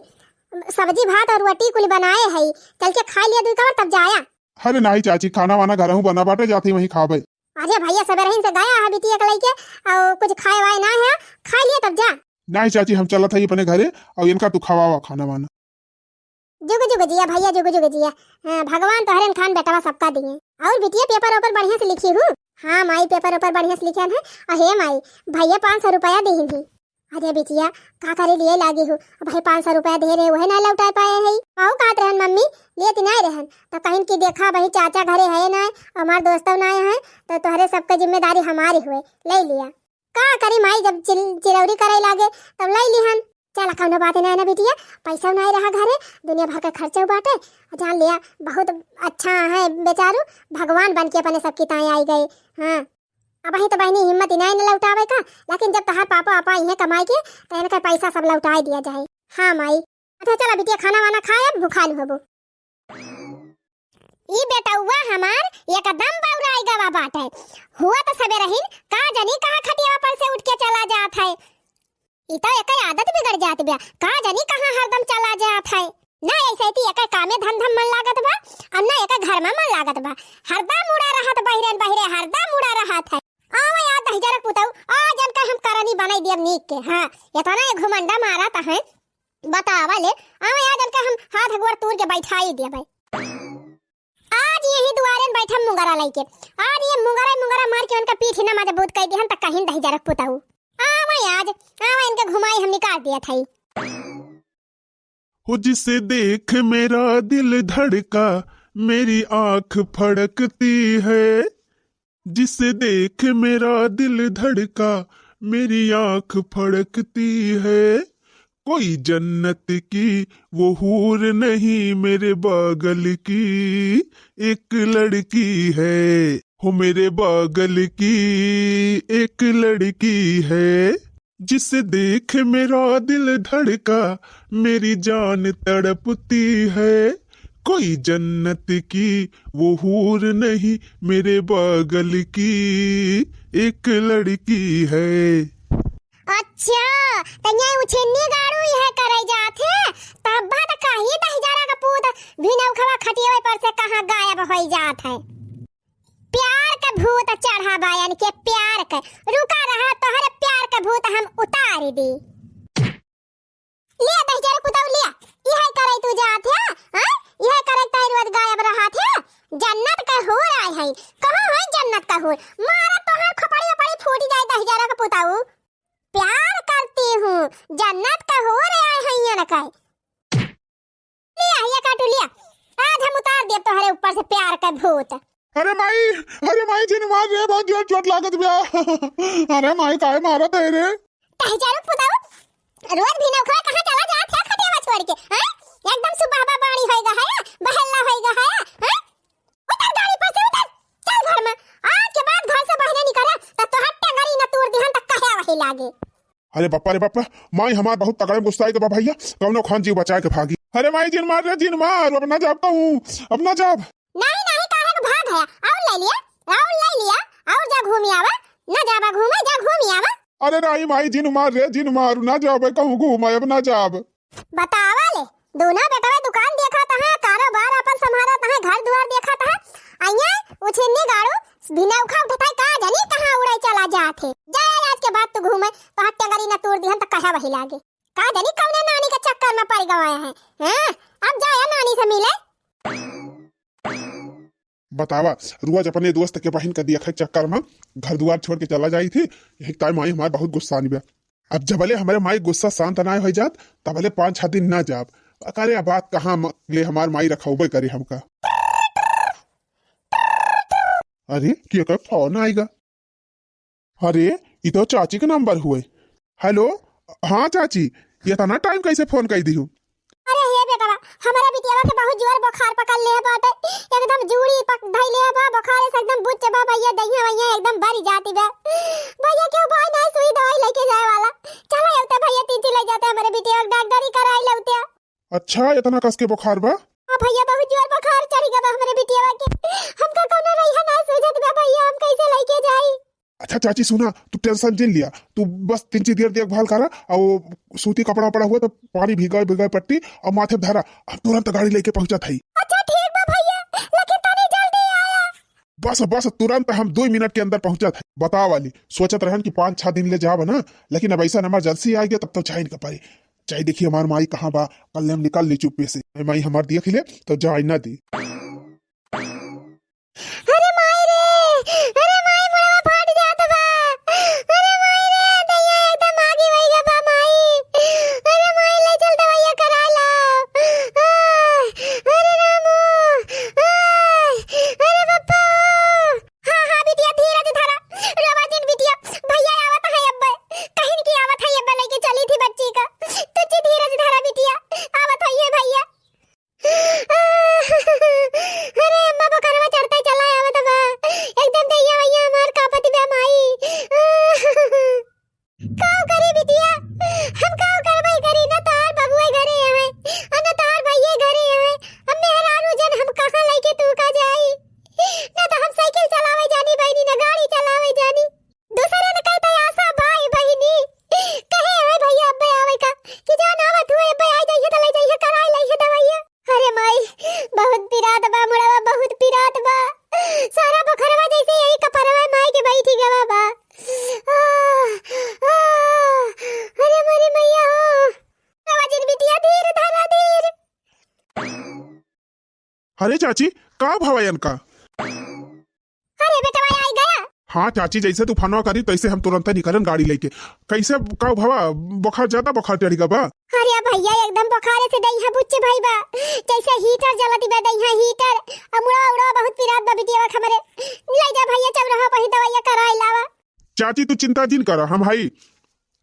सब्जी भात और रोटी कुल बनाए हई, चल के खाइ लिया दुइ कवर तब जाया। अरे नाहीं चाची, खाना वाना घरहू बना बाटे, जात ही वहीं खाबे। अरे भइया, सबेरहिन से गया है बिटिया के लइके, और कुछ खाए वाए ना है, खाइ लिया तब जा। नाहीं चाची, हम चलत हई अपने घरे, और इनका तू खवावा खाना वाना। जुग जुग जिया भइया, जुग जुग जिया। हाँ, भगवान तोहरे खान बेटवा सबका दिए। और बिटिया, पेपर ओपर बढ़िया से लिखी हूँ। हाँ माई, पेपर ओपर बढ़िया से लिखे हैं। अहे माई, भइया पाँच सौ रुपया दिहिन ही। अरे बिटिया, का करे लिए लागी हूँ? अब भाई पाँच सौ रुपया दे रहे, वह ना लौटा पाए है। माऊ कहत रहन, मम्मी लेती नहीं रहन, तो कहिन कि देखा भाई चाचा घरे है ना, हमार दोस्तों ना है, तो तोहरे सबके जिम्मेदारी हमारी हुए, ले लिया। का करी माई, जब चिल-, चिरौरी करे लागे तब ले लिहन। चल, कौनो बात नाहीं ना बिटिया, पैसा नाहीं रहा घरे, दुनिया भर का खर्चा बाटे। जान लिया, बहुत अच्छा है बेचारू, भगवान बन के अपने सबकी ताई आई गए। हाँ, अबहीं तो बहिनी हिम्मत ही नाहीं न लौटावे का, लेकिन जब तहार पापा आपा इहे कमाई के, तो इनका पैसा सब लौटाई दिया जाए। हाँ माई। अच्छा चला बिटिया, खाना वाना खाए, अब भुखान होबो। ई बेटउआ हमार एकदम बौराई गवा बाटे। हुआ तो सबेरहिन का जनी कहाँ खटियावा पर से उठ के चला जात है। ई तो एकर आदत बिगड़ जात बा, का जनी कहाँ हरदम चला जात है। ना ऐसे ती एकर कामे धंधा मन लागत बा, और ना एकर घर में मन लागत बा। हरदम उड़ा रहत बहिरेन बहिरे, हरदम उड़ा रहत है। आवा याद दहिजरक पुतऊ, आज इनका हम करनी बनाई दियब नीक के। हाँ, इतना ये घुमंडा मारत है, बतावा ले, आवा आज इनका हम हाथ गोड़ तूर के बैठाई देबै। आज यही दुआरे में बैठम मुंगरा लइके। आज ये मुंगरा मुंगरा मार के उनका पीठ ही ना मजबूत कर दिहन त कहीं दहिजरक पुतऊ। आवा आज, आवा इनके घुमाई हम निकाल दिया था। हो जिसे देख मेरा दिल धड़का, मेरी आंख फड़कती है। जिसे देख मेरा दिल धड़का, मेरी आंख फड़कती है। कोई जन्नत की वो हूर नहीं, मेरे बगल की एक लड़की है। हो मेरे बगल की एक लड़की है। जिसे देख मेरा दिल धड़का, मेरी जान तड़पती है। कोई जन्नत की वो हूर नहीं, मेरे बगल की एक लड़की है। अच्छा, त ये उछिन्नी गाड़ू यह करे जात है, तब बात कही दहिजरा का पूत भिनौखवा खटियवे पर से कहाँ गायब होई जात है। प्यार के भूत चढ़ा बायन के, प्यार के। रुका रहा, तोहरे प्यार के भूत हम उतार दी। लिया दहिजरा पुतऊ लिया, यह करे तू जात है, हाँ? यह करे ताई रोज गायब रहत है। जन्नत के हूर आए है, कहाँ है जन्नत के हूर? मारा तोहार खोपड़ी ओपड़ी फूट जाए दहिजरा के पुतऊ। प्यार करती हूँ, जन्नत के हूर आए हैं ये न कहे। लिया, ये काटू लिया, आज हम उतार देब तोहरे ऊपर से प्यार के भूत। अरे माई, अरे माई, जिन मार रे, बहुत जोर चोट लागत बा। अरे माई, काहे मारत है रे? दहिजरा पुतऊ, रोज भिनौखवा कहाँ चला जात है खटियावा छोड़ के, हैं? एकदम सुबह बा बाड़ी होएगा है, बहेला होएगा है, हैं? उतर गाड़ी पर से, उतर, चल घर में। आज के बाद घर से बाहर निकला, त तोहर टंगरी न तोड़ दिहन, त कहे वही लागे। अरे बापा रे बापा, माई हमार बहुत तगड़े गुस्साई के बा भैया, कौनो खान जीव बचाए के भागी। अरे माई जिन मार रे, जिन मार, अब ना जाब कहूँ, अब ना जाब। नहीं, नहीं, काहे के भाग है? और ले लिया, और ले लिया, और जा घूमी आवा। ना जाबा घूमे, जा घूमी आवा। अरे नहीं माई, जिन मार रे, जिन मार, ना जाबे कहूँ घूमे, अब ना जाब। बतावा ले, दोनों बेटवा दुकान देखत है, कारोबार अपन संभालत है, घर दुआर देखत है। अइया उछिन्नी गाड़ू भिनौखा उठत है, का जानी कहाँ उड़े चला जात है। जा आज के बाद तू घूमे, तो हट्टे गरी न तोड़ दिहन त कहे वही लागे। का जानी कौने नानी के चक्कर में पड़ गवा है। हाँ, अब जाया नानी से मिले। बतावा, रोज अपने दोस्त के बहिन के देखे चक्कर में घर दुआर छोड़ के चला जाई थी। यही ताई माई हमार बहुत गुस्सा बा। अब जबले हमारे माई गुस्सा शांत ना हो जात, तबले पाँच छह दिन ना जाब। अरे, अब बात कहाँ म-, ले हमार माई रखौबे करे हमका। अरे, के का फोन आएगा? अरे, ई तो चाची के नंबर हुए। हेलो, हाँ चाची, इतना टाइम कैसे फोन कर दिहू? अरे हे बेटवा, हमारे बिटियावा के बहुत जोर बुखार पकड़ ले बाटे, एकदम जूड़ी पक धइले बा, बुखार से एकदम बुच्च बा भैया, दहिया वहिया एकदम बरी जाती बा। भैया क्यों भाई ना सुई दवाई लेके जाए वाला, चला अवते भैया तीन ले जाते हमारे बिटियावा के डॉक्टरी कराई लौते। अच्छा, इतना कस के बुखार बा? हाँ भैया, बहुत जोर बुखार चढ़ गया बा हमरे बिटियावा के। हमका कौनो रहिया ना सूझत बा भैया, हम कैसे लेके जाई? अच्छा चाची सुना, तू टेंशन जिन लिया, तू बस तीन चार देर देखभाल करा, और वो सूती कपड़ा पड़ा हुआ तो पानी भिगाए भिगाए पट्टी और माथे पे धरा, हम तुरंत गाड़ी लेके पहुंचा था। अच्छा ठीक बा भैया, लेकिन तनी जल्दी आया। बस बस, तुरंत हम दो मिनट के अंदर पहुंचा था। बतावा ली, सोचत रहन कि पाँच छह दिन ले जाब ना, लेकिन अब ऐसा इमरजेंसी आ गया, तब तो जाइन के पड़ी। चाहे देखी हमार माई कहाँ बा, कल हम निकाल ली चुप्पे से। माई हमार देख ले तो जाए ना दी। अरे माई रे, अरे माई, मुड़वा फाट जात बा। अरे माई रे, दैया एकदम आगी वही गा बा माई। अरे माई, ले चल दवाइया करा ला। आह, अरे रामो, आह, अरे पप्पा। हाँ, हाँ, बिटिया, धीरज धरा। रोवा जिन बिटिया, भैया आवत है अब्बे। कहिन की आवत है अब्बे, लेके चली थी बच्ची का। तुझे धीरज धरा बिटिया, आवत है ये भैया। अरे अम्मा, बुखारवा चढ़ता चला आवत बा। एकदम दैया वैया हमार कांपत बा माई। काव करी बिटिया, हम काव करबै करी, न तोहार बबुए घरे आवे, अ न तोहार भैये घरे आवे। हम मेहरारू जन, हम कहाँ लइके तू का जाई? न तो हम साइकिल चलावे जानी बहिनी, न गाड़ी चलावे जानी। दूसरे न कहते आशा बाई बहिनी, कहे है भैया अब्बे आवे का, कि जान आवत हुए अब्बे आ जाइए तो ले जाइए, कराए लइए दवाइया। अरे माई, बहुत पिरात बा मुड़वा, बहुत पिरात बा। सारा बोखरवा जैसे यही कपरवा माई के बैठी गवा बा। आह, आह, अरे मोरी मैया हो। आवाजिन बिटिया, धीर धरा, धीर। अरे चाची, का भवा इनका? अरे बेटवा, आई गया। हाँ चाची, जैसे तू फोनवा करी तैसे हम तुरंत निकलन गाड़ी लेके। कैसे का भवा, बुखार ज्यादा बुखार चढ़ गया बा? अरे भैया, एकदम बुखार से दहिया बुच्च भई बा, जैसे हीटर जलत बा दहिया हीटर। अ मुड़वा उड़वा बहुत पिरात बा बिटिया हमरे। ले जा भैया चौराहा पर ही दवाइया कराए लावा। चाची तू चिंता जिन करा, हम हई,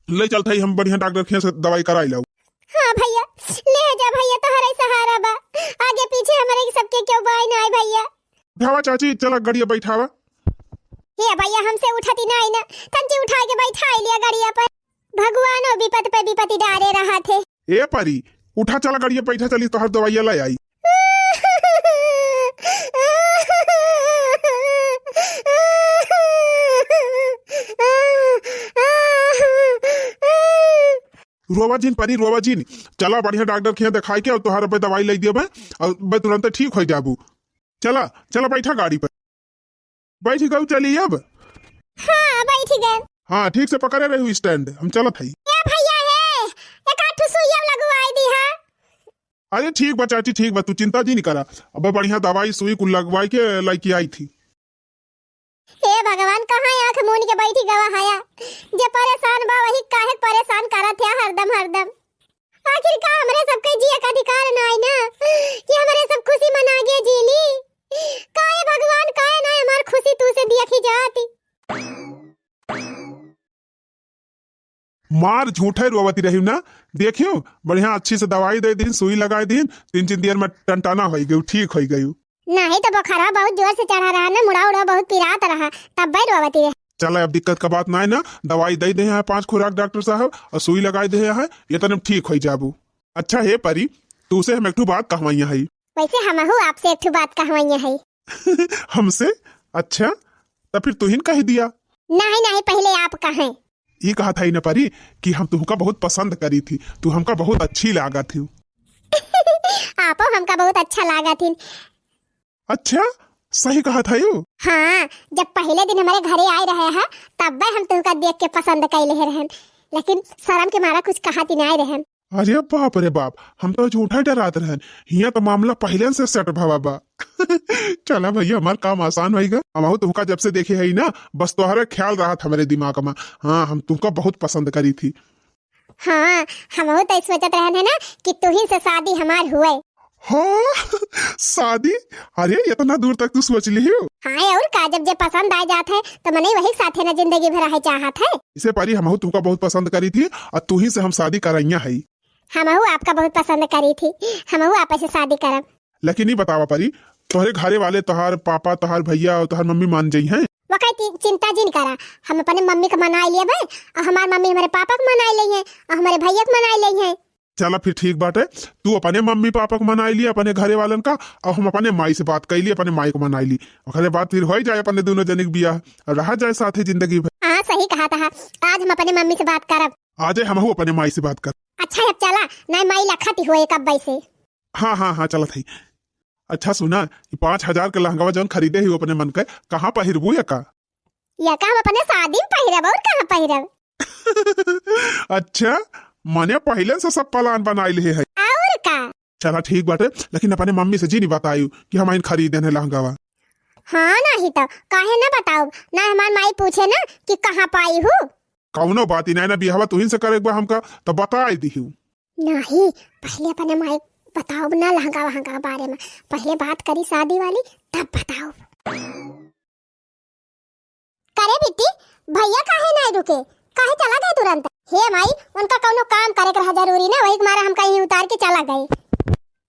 ले चलत हई हम बढ़िया डॉक्टर के से दवाई कराए लाऊ। हाँ भैया, ले जा भैया, तोहरे सहारा बा, आगे पीछे हमरे सबके क्यों बाई ना आए भैया। उठावा चाची, चला गड़िया बैठावा। हे भैया, हमसे उठती नहीं ना, तंची उठा के बैठा लिया गड़िया पर। भगवानो विपत पे विपति डारे रहा थे। ए परी, उठा चला गड़िया बैठा चली, तोहर दवाइया ले आई। रोवा जिन परी, रोवा जिन। चला बढ़िया डॉक्टर के यहाँ देखाई के, अउर तोहार अबे दवाई लइ दिया बे, अउर बे तुरंत ठीक होइ जाबू। चला, चला बैठा गाड़ी पर। बैठ गऊ, चली अब। हाँ, बैठ गए। हाँ, ठीक से पकड़े रहू stand, हम चलत हई। ए भैया हे, एक आध ठो सुइया लगवाई दी हा। अरे ठीक बा चाची, ठीक बा, तू चिंता जिन करा। अब बढ़िया दवाई सुई कुल लगवाई के लइके आई थी। हे भगवान, कहाँ आँख मून के बैठी गवा हया? जे परेशान बा वही काहे परेशान करत है हरदम हरदम? आखिर का हमरे सबके जिए का अधिकार नाई ना कि हमरे सब खुशी मना के जी ली? काहे भगवान, काहे ना हमार खुशी तू से देखी जाती? मार झूठे रोवती रही ना। देखियो, बढ़िया अच्छी से दवाई दे दीन, सुई लगाए दीन, तीन चार दिन में टनटाना होई गयू, ठीक होई गयू। नहीं तो बुखारवा बहुत जोर से चढ़ा रहा ना, मुड़ा उड़ा बहुत पिरात रहा, तब बैर रोवती रहे। चला, अब दिक्कत का बात ना है ना, दवाई दे दे हैं पांच खुराक डॉक्टर साहब अउर सुई लगाए दे हैं, ये तने ठीक होई जाबू। अच्छा हे परी, तू से हम एक ठो बात कहवाइया है। वैसे हमहू आपसे एक ठो बात कहवाइया है। हमसे? अच्छा, तब फिर तुहिन कह दिया। नहीं, नहीं, पहले आप कहें। ई कहत हई न परी कि हम तुहका बहुत पसंद करी थी, तू हमका बहुत अच्छी लागत ही। आपो हमका बहुत अच्छा लागत ही। अच्छा, सही कहत हई? हाँ, जब पहले दिन हमरे घरे आए रहे है, तब्बे हम तुहका देख के पसंद कैले रहन, लेकिन शर्म के मारा कुछ कहत ही नाय रहन। अरे बाप रे बाप, हम तो झूठा डरात रहन। हियां तो मामला पहले से set भवा बा। चला भैया, हमार काम आसान होइगा। हमहू तुमका जब से देखे हई ना, बस तोहरे ख्याल रहत हमरे दिमाग में। हाँ, हम तुमका बहुत पसंद करी थी। हाँ, हमहू तो सोचत रहन है ना कि तुही से शादी हमार हुए। हाँ, शादी? अरे, इतना दूर तक तू सोच लिहियो? हाँ, और का, जब जे पसंद आ जात है, तो मनई वही साथे ना जिंदगी भर रहे चाहत है। इसे परी हमहू तुमका बहुत पसंद करी थी, और तुही से हम शादी करैया है। हमहू आपका बहुत पसंद करी थी, हमहू आपसे शादी करब। लेकिन ई बतावा परी, तोहरे घरे वाले, तोहार पापा, तोहार भैया और तोहार मम्मी मान जइहैं? वकै ती-, चिंता जिन करा, हम अपने मम्मी के मनाई लेबै, और हमार मम्मी हमरे पापा के मनाई लेइहैं, और हमरे भैया के मनाई लेइहैं। चला फिर ठीक बाटे, तू अपने मम्मी पापा के मनाई लिया, अपने घरे वालन का, और हम अपने माई से बात कैली, अपने माई को मनाई ली। ओकरे बाद फिर होइ जाए अपने दोनों जने के बियाह, और रहा जाए साथे जिंदगी भर। हाँ, सही कहत हा, आज हम अपने मम्मी से बात करब। आजे हमहू अपने माई से बात कर। अच्छा, अब चला, नाय माई लखत ही होए कब से। हाँ, हाँ, हाँ, चलत हई। अच्छा सुना, ई पाँच हजार के लहंगवा जौन खरीदे ही अपने मन के, कहाँ पहिरबू या का? या का हम अपने शादी में पहिरब, और कहाँ पहिरब? अच्छा, मने पहिले से सब plan बनाई लिहे है। और का? चला ठीक बाटे, लेकिन अपने मम्मी से जिन बतायू कि हम आइन खरीदे हैं लहंगावा। हाँ, नहीं तो काहे ना बताउब, ना हमार माई पूछे ना कि कहाँ पाई हूँ। कौनो बात ही नहीं ना, बियाहवा तुहिन से करे के बा हमका, तो बताई दिहू। नहीं, पहले अपने माई बताउब ना लहंगा वहंगा के बारे में, पहले बात करी शादी वाली, तब बताउब। करे बिट्टी, भैया काहे नाय रुके, काहे चला गए तुरंत? हे माई, उनका कौनो काम करे के रहा जरूरी ना, वही के मारे हम कहीं उतार के चला गए।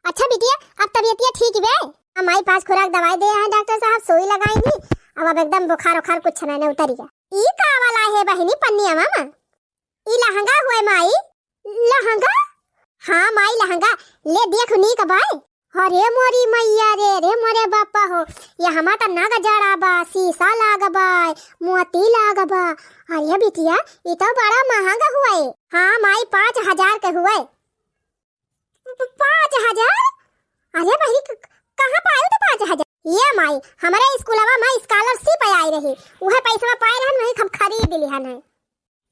अच्छा बिटिया, अब तबियतिया ठीक बे? हम माई पाँच खुराक दवाई दे हैं डॉक्टर साहब, सुई लगाई नी, अब, अब एकदम बुखार उखार कुछ नहीं, नहीं उतरी गया। ई का वाला है बहिनी पन्निया मामा? ई लहंगा हुए माई? लहंगा? हाँ माई लहंगा, ले देख नीक बाय। अरे मोरी मैया रे, रे मोरे बापा हो, ये हमा त नाग जड़ा बा, शीशा लाग बा, मोती लाग बा। अरे बिटिया, ई तो बड़ा महंगा हुए। हाँ माई, पाँच हजार के हुए। प-, पाँच हजार? अरे बहिनी, क-, कहाँ पायो तो पाँच हजार? ये माई, हमरे स्कूलवा में scholarship आई रही, उहे पैसवा पाए रहन, वही हम खरीद लिहन है।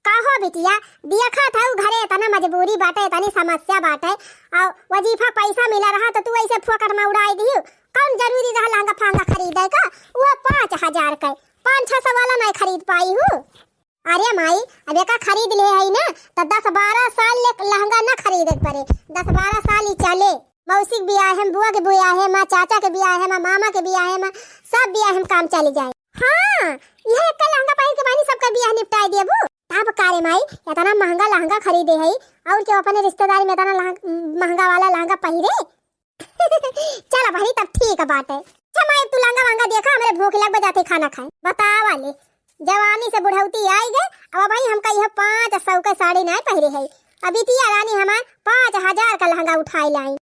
का हो बिटिया, देखत हऊ घरे एतना मजबूरी बाटे, एतनी समस्या बाटे, अउ वजीफा पैसा मिला रहा तो तू ऐसे फोकट में उड़ाई दिहू। कौन जरूरी रहा लहंगा फहंगा खरीदे का? वो पाँच हजार के, पाँच छह सौ वाला नहीं खरीद पाई हूँ। अरे माई, अब एका खरीद ले हई ना, तो दस बारह साल ले लहंगा ना खरीदे के पड़े, दस बारह साल ही चले। मौसी के बियाहे में, बुआ के बियाहे में, चाचा के बियाहे में, मामा के बियाहे में, सब बियाहे में काम चली जाए। हाँ, यह एक लहंगा पहिर के बहिनी सबका बियाह निपटाई देबू। तब का रे माई, इतना महंगा लहंगा खरीदे हई, और क्यों अपने रिश्तेदारी में इतना लहंग-, महंगा वाला लहंगा पहिरे? चला बहिनी, तब ठीक बाटे। अच्छा माई, तू लहंगा वहंगा देखा, हमरे भूख लग बजाते खाना खाए। बतावा ले, जवानी से बुढ़ौती आई गए, अब भाई हमका यह पाँच सौ के साड़ी नाय पहिरे है। अब बिटिया रानी हमार पाँच हजार का लहंगा उठाई लाई।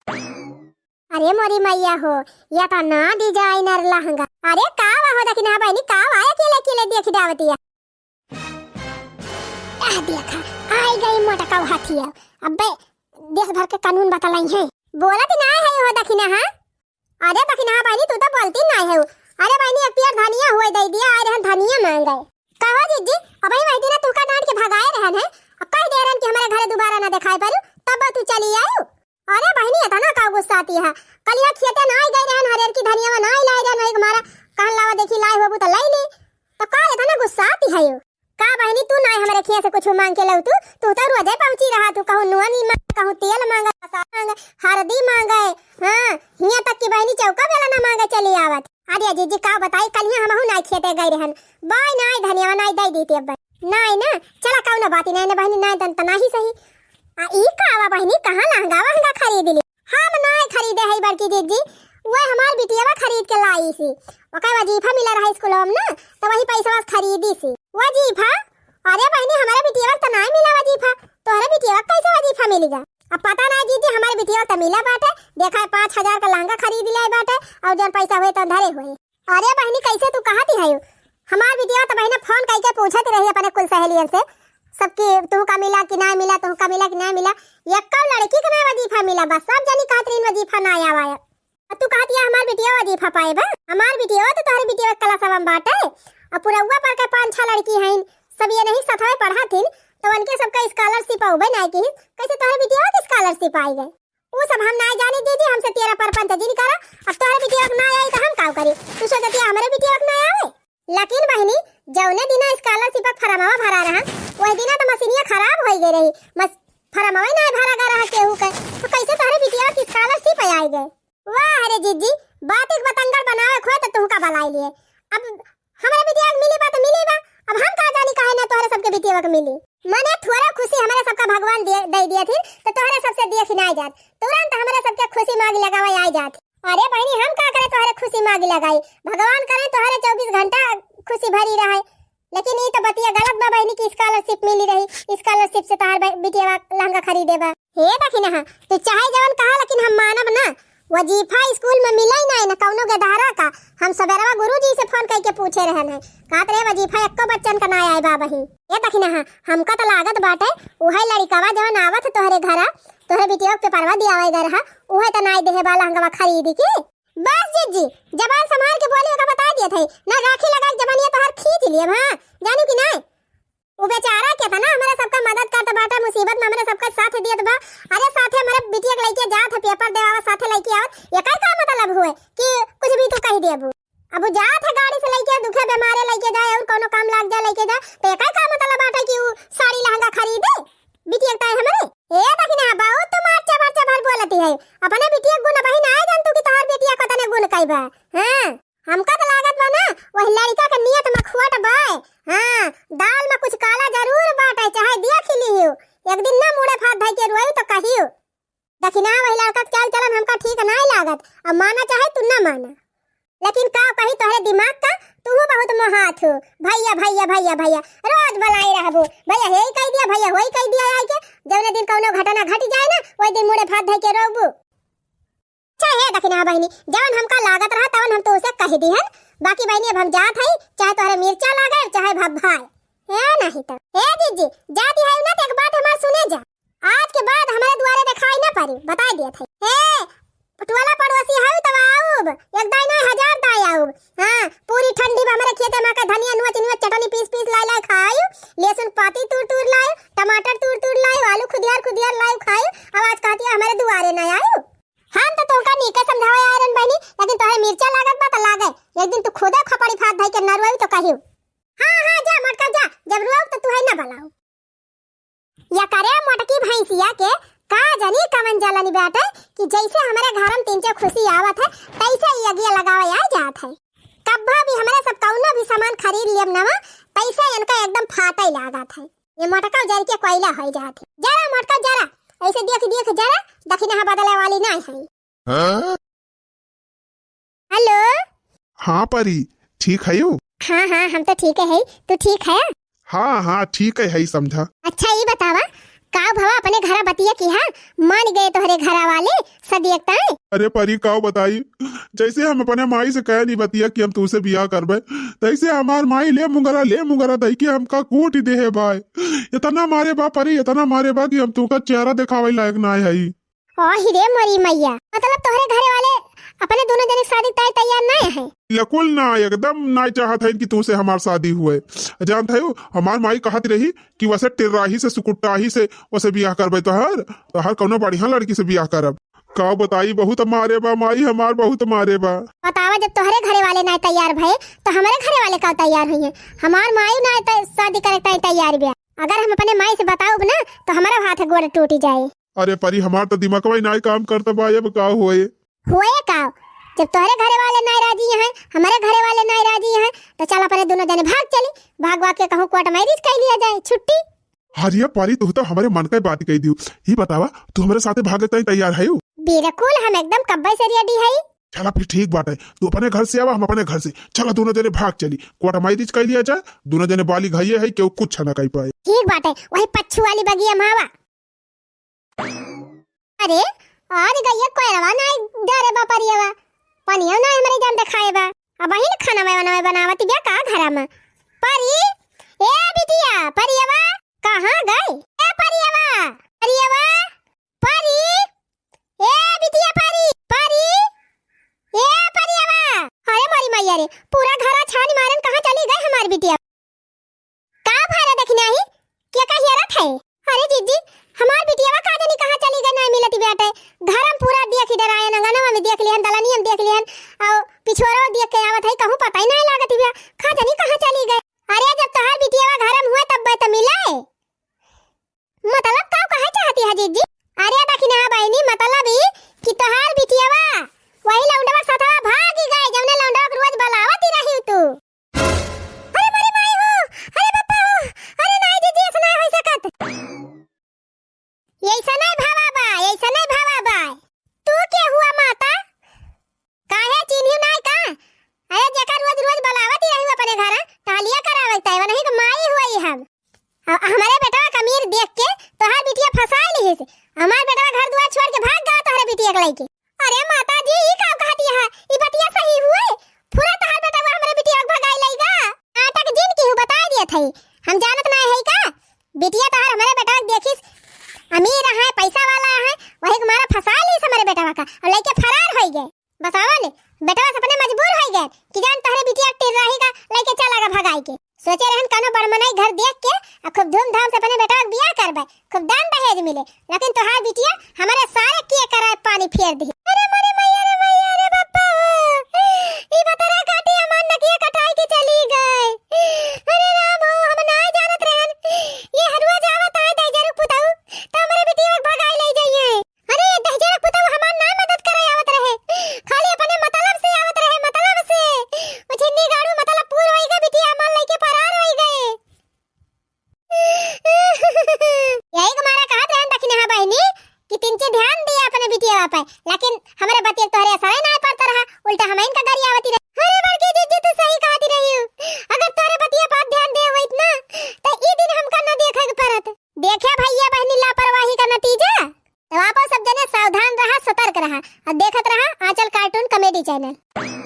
अरे मोरी मैया हो, या तो ना designer लहंगा। अरे का वा हो, देखी ना बहिनी, का वा, अकेले अकेले देखी डावतिया। आ देखा, आई गई मोटका हथिया। अबे देश भर के कानून बतलाई है। बोलत नाहीं है हो दखिनहा। अरे दखिनहा बहिनी, तू तो बोलती नाहीं है। अरे बहिनी, एक पियर धनिया हुए दे दिया, आए रहन धनिया मांगे। कहो जिज्जी, अबही वही दिना तुहका डांट के भगाए रहन है, अब कह दे रहन कि हमारे घरे दोबारा ना दिखाई पड़ू, तब तू चली आयु। अरे बहिनी, इतना का गुस्साती है? कलिया खेते नाहीं गए रहन, हरेर की धनिया नाहीं लाए रहन, वही हमारा कहन लावा देखी लाए होबू तो लाई ली, तो का इतना गुस्साती है यू? का बहिनी, तू नाहीं हमरे खिया से कुछ मांग के लऊ तू? तू तो रोजे पहुंची रहा, तू कहूँ नून मांग, कहूँ तेल मांगे, मसाला मांगे, हरदी मांगे, हाँ, हियाँ तक कि बहिनी चौका बेला ना मांगे चली आवत। अरे जिज्जी, का बताई, कलिया हमहू नाहीं खेते गए रहन, बाई नाहीं धनिया नाहीं दे देती अब। नाहीं ना, चला कौनो बात नाहीं ना बहिनी, नाहीं दन त नाहीं सही। आ ई का आवा बहिनी, कहाँ लहंगा वहंगा खरीद ली? हम नाहीं खरीदे है बड़की जिज्जी, वो हमार बिटियावा खरीद के लाई सी। ओकर वजीफा मिला रहा स्कूल में ना, तो वही पैसा खरीदी सी। वजीफा? अरे बहिनी, हमारे बिटियावा तो नाहीं मिला वजीफा, तोहरे बिटियावा कैसे वजीफा मिलेगा? अब पता नाहीं जिज्जी, हमारे बिटियावा तो मिला बाटे, देखा है पाँच हजार का लहंगा खरीद ले बाटे, और जौन पैसा हुए तो धरे हुए। अरे बहिनी, कैसे तू कहती है? हमार बिटिया तो बहिना फोन करके पूछत रही अपने कुल सहेलियन से, सबके, "तुहका मिला कि ना मिला, तुहका मिला कि ना मिला?" एक्को लड़की के ना वजीफा मिला, बस सब जनी कहत रही वजीफा ना आवा है। अब तू कहती है हमार बिटिया वजीफा पाए बा? हमार बिटिया तो तोहरे बिटिया के क्लास में बाटे, और पुरौआ पर के पाँच छह लड़की हैं, सब ये नहीं सथवे पढ़ा थिन, तो उनके सबका स्कॉलरशिप आवे ना की, कैसे तोहरे बिटिया के स्कॉलरशिप आई गए? ऊ सब हम नाय जानी दीदी, हमसे तेरा परपंच जिन करा। अब तोहरे बिटिया के ना आई तो हम काव करी? तू सोचतिया हमरे बिटिया के ना आवे? लेकिन बहिनी, जौने दिना स्कॉलरशिप के फॉर्मवा भरा रहा, वही दिना तो मशीनिया खराब होई गई रही, मस-, फॉर्मवा ही ना भरा गया रहा केहू के, तो कैसे तोहरे बिटिया की स्कॉलरशिप आई गए? वाह रे जीजी, बात एक बतंगड़ बनावे खोए तो तुहका बलाई लिए। अब हमरे बिटिया के मिली बा तो मिली बा, अब हम का जानी काहे ना तोहरे सबके बिटिया के मिली। मने थोड़ा खुशी हमरे सबका भगवान दे, दे दिए थे, तो तोहरे सबसे देख ही ना जात, तुरंत हमरे सबके खुशी मांग लगावे आ जात। अरे बहिनी, हम का करे तोहरे खुशी मांग लगाई, भगवान करे तोहरे चउबीस घंटा खुशी भरी रहे। लेकिन ई तो बतिया गलत बा बहिनी कि स्कॉलरशिप मिली रही, स्कॉलरशिप से तोहार बे-, बिटिया लहंगा खरीदे बा। हे दखिनहा, तू चाहे जवन कहा, लेकिन हम मानब ना। वजीफा स्कूल में मिला ही ना, ना कौनो गदहरा का। हम सबेरवा गुरुजी से फोन करके पूछे रहन है, कहत रहे वजीफा एक्को बच्चन का ना आए बा बहिन। ए दखिनहा, हमका तो लागत बाटे उहे लड़िकवा जवन आवत है तोहरे घरा, तोहरे बिटिया के पेपरवा दियावे गए रहा, उहे तो नाई देहे बा लहंगवा खरीदी के। बस जीजी, जबान संभाल के बोली, ओका बता दिए थे, ना राखी लगा के जबानिया तोहार खींच लिए, हाँ, जानू कि नाय? उ बेचारा केतना हमरे सबका मदद करत बाटे, मुसीबत में हमरे सबका साथ दियत बा। अरे साथे हमरे बिटिया के लइके जात है, पेपर देवावा साथे लइके आवत, एकर का मतलब हुए कि कुछ भी तू कह देबू? अब उ जात है गाड़ी से लइके, दुखे बेमारे लइके जाए और कौनो काम लाग जाए लइके जाए, तो एकर का मतलब बाटे कि उ साड़ी लहंगा खरीदे? बिटिया के ताई हमरे? ए दखिनहा, बहुत तू मार चभर चभर बोलती है। अपने बिटिया के गुण अबही नाय जानतू कि तोहार बिटिया कतने गुण कई बा। हाँ, हमका तो लागत बा ना, वही लड़िका के नियत में खोट बा। हाँ, दाल में कुछ काला जरूर बाटे, चाहे देख ही लिहियो। एक दिन ना मुड़े फात धइ के रोई तो कहियो। दखिनहा, वही लड़का के चाल चलन हमका ठीक नाय लागत, अब माना चाहे तू ना माना। लेकिन का कही तोहरे दिमाग का, तू बहुत मोहात हो। भैया, भैया, भैया, भैया, रोज बुलाए रहबो, भैया हे ही कह दिया, भैया हो ही कह दिया, आई के जौने दिन कौनो घटना घट जाए ना, वही दिन मुड़े फात धइ के रोबू। अच्छा हे दखिनहा बहिनी, जवन हमका लागत रहा तवन हम तोसे कह दिहन, बाकी बहिनी अब हम जात हई, चाहे तोहरे मिर्चा लागे, चाहे भभाए। ए नहीं तो। ए जीजी, जाती है ना तो एक बात हमार सुने जा। आज के बाद हमरे दुआरे देखाई ना पड़ी, बताई दिया था। ए, टोला पड़ोसी हऊ तब आउब, एक दाई ना हजार दाई आउब। हाँ, पूरी ठंडी में हमरे खेते में के धनिया नुआ चिनुआ चटनी पीस पीस लाई लाई खायु, लहसुन पाती तूर तूर लायु, टमाटर तूर तूर लायु, आलू खुदियार खुदियार लायु खायु। अब आज कहती है हमरे दुआरे ना आयु। हम तो तोहका नीके समझावे आए रहन बहिनी, लेकिन तोहरे मिर्चा लागत बा त लागे। एक दिन तू खुदे खपड़ी फात धई के नरुआई तो कहियो। हाँ, हाँ, जा मोटका जा, जब रोब तो तू है ना बलाओ। या करे मोटकी भैंसिया के का जानी कवन जलन बाटे कि जैसे हमरे घर में तीन चार खुशी आवत है, तैसे ही अगिया लगावे आ जात है। कब्बा भी हमरे सब कौनो भी सामान खरीद लेब नवा, तैसे इनका एकदम फाटे लागत है। ये मोटका जर के कोयला हो जात है। जरा मोटका जरा, ऐसे देख देख जरा, दखिनहा बदले वाली नहीं है। हाँ? हेलो। हाँ परी, ठीक है यू? हाँ, हाँ, हम तो ठीक है, तू ठीक है? हाँ, हाँ, ठीक है, है समझा। अच्छा, ये बतावा, का भवा, अपने घरा बतिया किहा, मान गए तोहरे घरा वाले सदिया के ताईं? अरे परी, का बताई, जैसे हम अपने माई से कहे नहीं बतिया कि हम तुमसे बियाह करबे, तैसे हमार माई ले मुंगरा, ले मुंगरा दई के हमका कूट देहे बाय। इतना मारे बा परी, इतना मारे बा कि हम तुमका चेहरा देखावे लायक ना हई। ओ हिरे मोरी मैया, मतलब तोहरे घरे वाले अपने दोनों जने के शादी तय तैयार नाय है? बिल्कुल ना, एकदम नाय चाहत है कि तुमसे हमार शादी हुए। जानत है, हमार माई कहत रही कि वैसे टिर्राही से, सुकुट्टाही से वैसे बियाह करबे तोहर, तोहर कौनो बढ़िया लड़की से बियाह करब। का बताई, बहुत मारे बा माई हमार, बहुत मारे बा। बतावा, जब तोहरे घरे वाले नाय तैयार भए, तो हमरे घरे वाले का तैयार हुई है? हमार माई नाय तै-, शादी करे ताईं तैयार बिया। अगर हम अपने माई से बताउब ना, तो हमारा हाथ गोड़ टूट जाए। अरे परी, हमार तो दिमागवा ही नाय काम करता बा, अब का होए? होए का? जब तोहरे घरे वाले नाय राजी हैं, हमारे घरे वाले नाय राजी हैं, तो चल अपने दोनों जने भाग चली, भागवा के कहूँ court marriage कर लिया जाए, छुट्टी। अरे परी, तू तो हमारे मन का बात कह दियो। ही बतावा, तू हमारे साथे भागे ताईं तैयार है? बिल्कुल, हम एकदम कब्बे से ready है। चला फिर ठीक बात है, तू अपने घर से आवा, हम अपने घर से। चला दोनों जने भाग चली, court marriage कर लिया जाए, दोनों जने बालिग है, केहू कुछ ना कह पाए। ठीक बात है, वही पच्छू वाली बगिया में आवा। अरे, आज गइया कोयरवा नाय डरे बा परियवा, पनियो नाय हमरे जान देखाए बा। अबहिन खाना में बनावे बनावत बिया का घरा में? परी, ए बिटिया, परियवा, कहाँ गई? ए परियवा, परियवा, परी, ए बिटिया परी, परी, ए परियवा। अरे मोरी मैया रे, पूरा घरा छान मारन, कहाँ चली गई हमार बिटिया? का भा रे दखिनहा, के का हेरत है? अरे जीजी, हमार बिटियावा का जानी कहाँ चली गई, नाय मिलत बाटे। घर में पूरा देखि डरायन, अंगनवा में देख लिहन, दलनिया में देख लिहन, और पिछोरवा देख के आवत है, कहूँ पता ही नाय लागत बा। का जानी कहाँ चली गई। अरे जब तोहार बिटियावा घर में हुए तब तो मिले। मतलब का कहे चाहती है जीजी? अरे दखिनहा बहिनी, मतलब ई कि तोहार बिटियावा वही लौंडवा के साथवा भागी गई, जौने लौंडवा के रोज बलावत ही रही तू। अरे मोरी माई हो, अरे बापा हो, अरे नाय जीजी, ऐसा नाय होई सकत। ऐसा नाय भावा बा, ऐसा नाय भावा बा। तू के हुआ माता? काहे चिन्हियो नाय का? अरे जेकर रोज रोज बलावत ही रही अपने घर, टहलिया करावत है, वनही के माई हुई हम। अ-, हमरे बेटवा का अमीर देख के तोहार बिटिया फंसाई लिहिस। हमार बेटवा घर दुआर छोड़ के भाग गवा तोहरे बिटिया के लइके। अरे माता जी, ई का कहती है? ई बतिया सही हुए? पूरा तोहार बेटवा हमरे बिटिया के भगाई लइगा? नाटक जिन की हूँ, बताई दिया था। हम जानत ना है का? बिटिया तोहार हमरे बेटवा के देखिस, अमीर है, पैसा वाला है, वही के मारा फंसा लिहिस हमरे बेटवा का और लइके फरार होई गए। बतावा ले, बेटवा से अपने मजबूर होई गए कि जान तोहरे बिटिया के टिर्राही का लइके चला गा भगाई के। सोचे रहन कौनो बड़मनाई घर देख के आ खूब धूमधाम से अपने बेटवा के बियाह करबे, खूब दान दहेज मिले, लेकिन तोहार बिटिया हमारे सारे किए कराए पानी फेर दी। अरे मोरे मैया रे मैया रे बापा हो, ई बतरा काटी हमार नकिया कटाई के चली गए। अरे राम हो, हम ना जानत रहन, ये हरुआ जावत आए दहिजरू पुतऊ, तो हमरे बिटिया के भगाई ले जाइए। अरे, दहिजरा पुतऊ हमार ना मदद करे आवत रहे, खाली अपने मतलब से आवत रहे, मतलब से। वो छिन्नी गाड़ू मतलब पूर होई गए, बिटिया हमार लइके फरार होई गए। यही के मारा कहत रहन दखिनहा बहिनी कि तिनके ध्यान दिया अपने बिटिया पे, लेकिन हमरे बतिया तोहरे असर ना पड़त रहा, उल्टा हम इनका गरियावती रहे। अरे बड़की जीजी, तू सही कहती रही हो, अगर तोहरे बतिया पर ध्यान दे होइत ना, तो ई दिन हमका न देखे के पड़त। देखे भैया बहिनी लापरवाही का नतीजा। तो आप सब जने सावधान रहा, सतर्क रहा और देखत रहा आंचल cartoon comedy channel।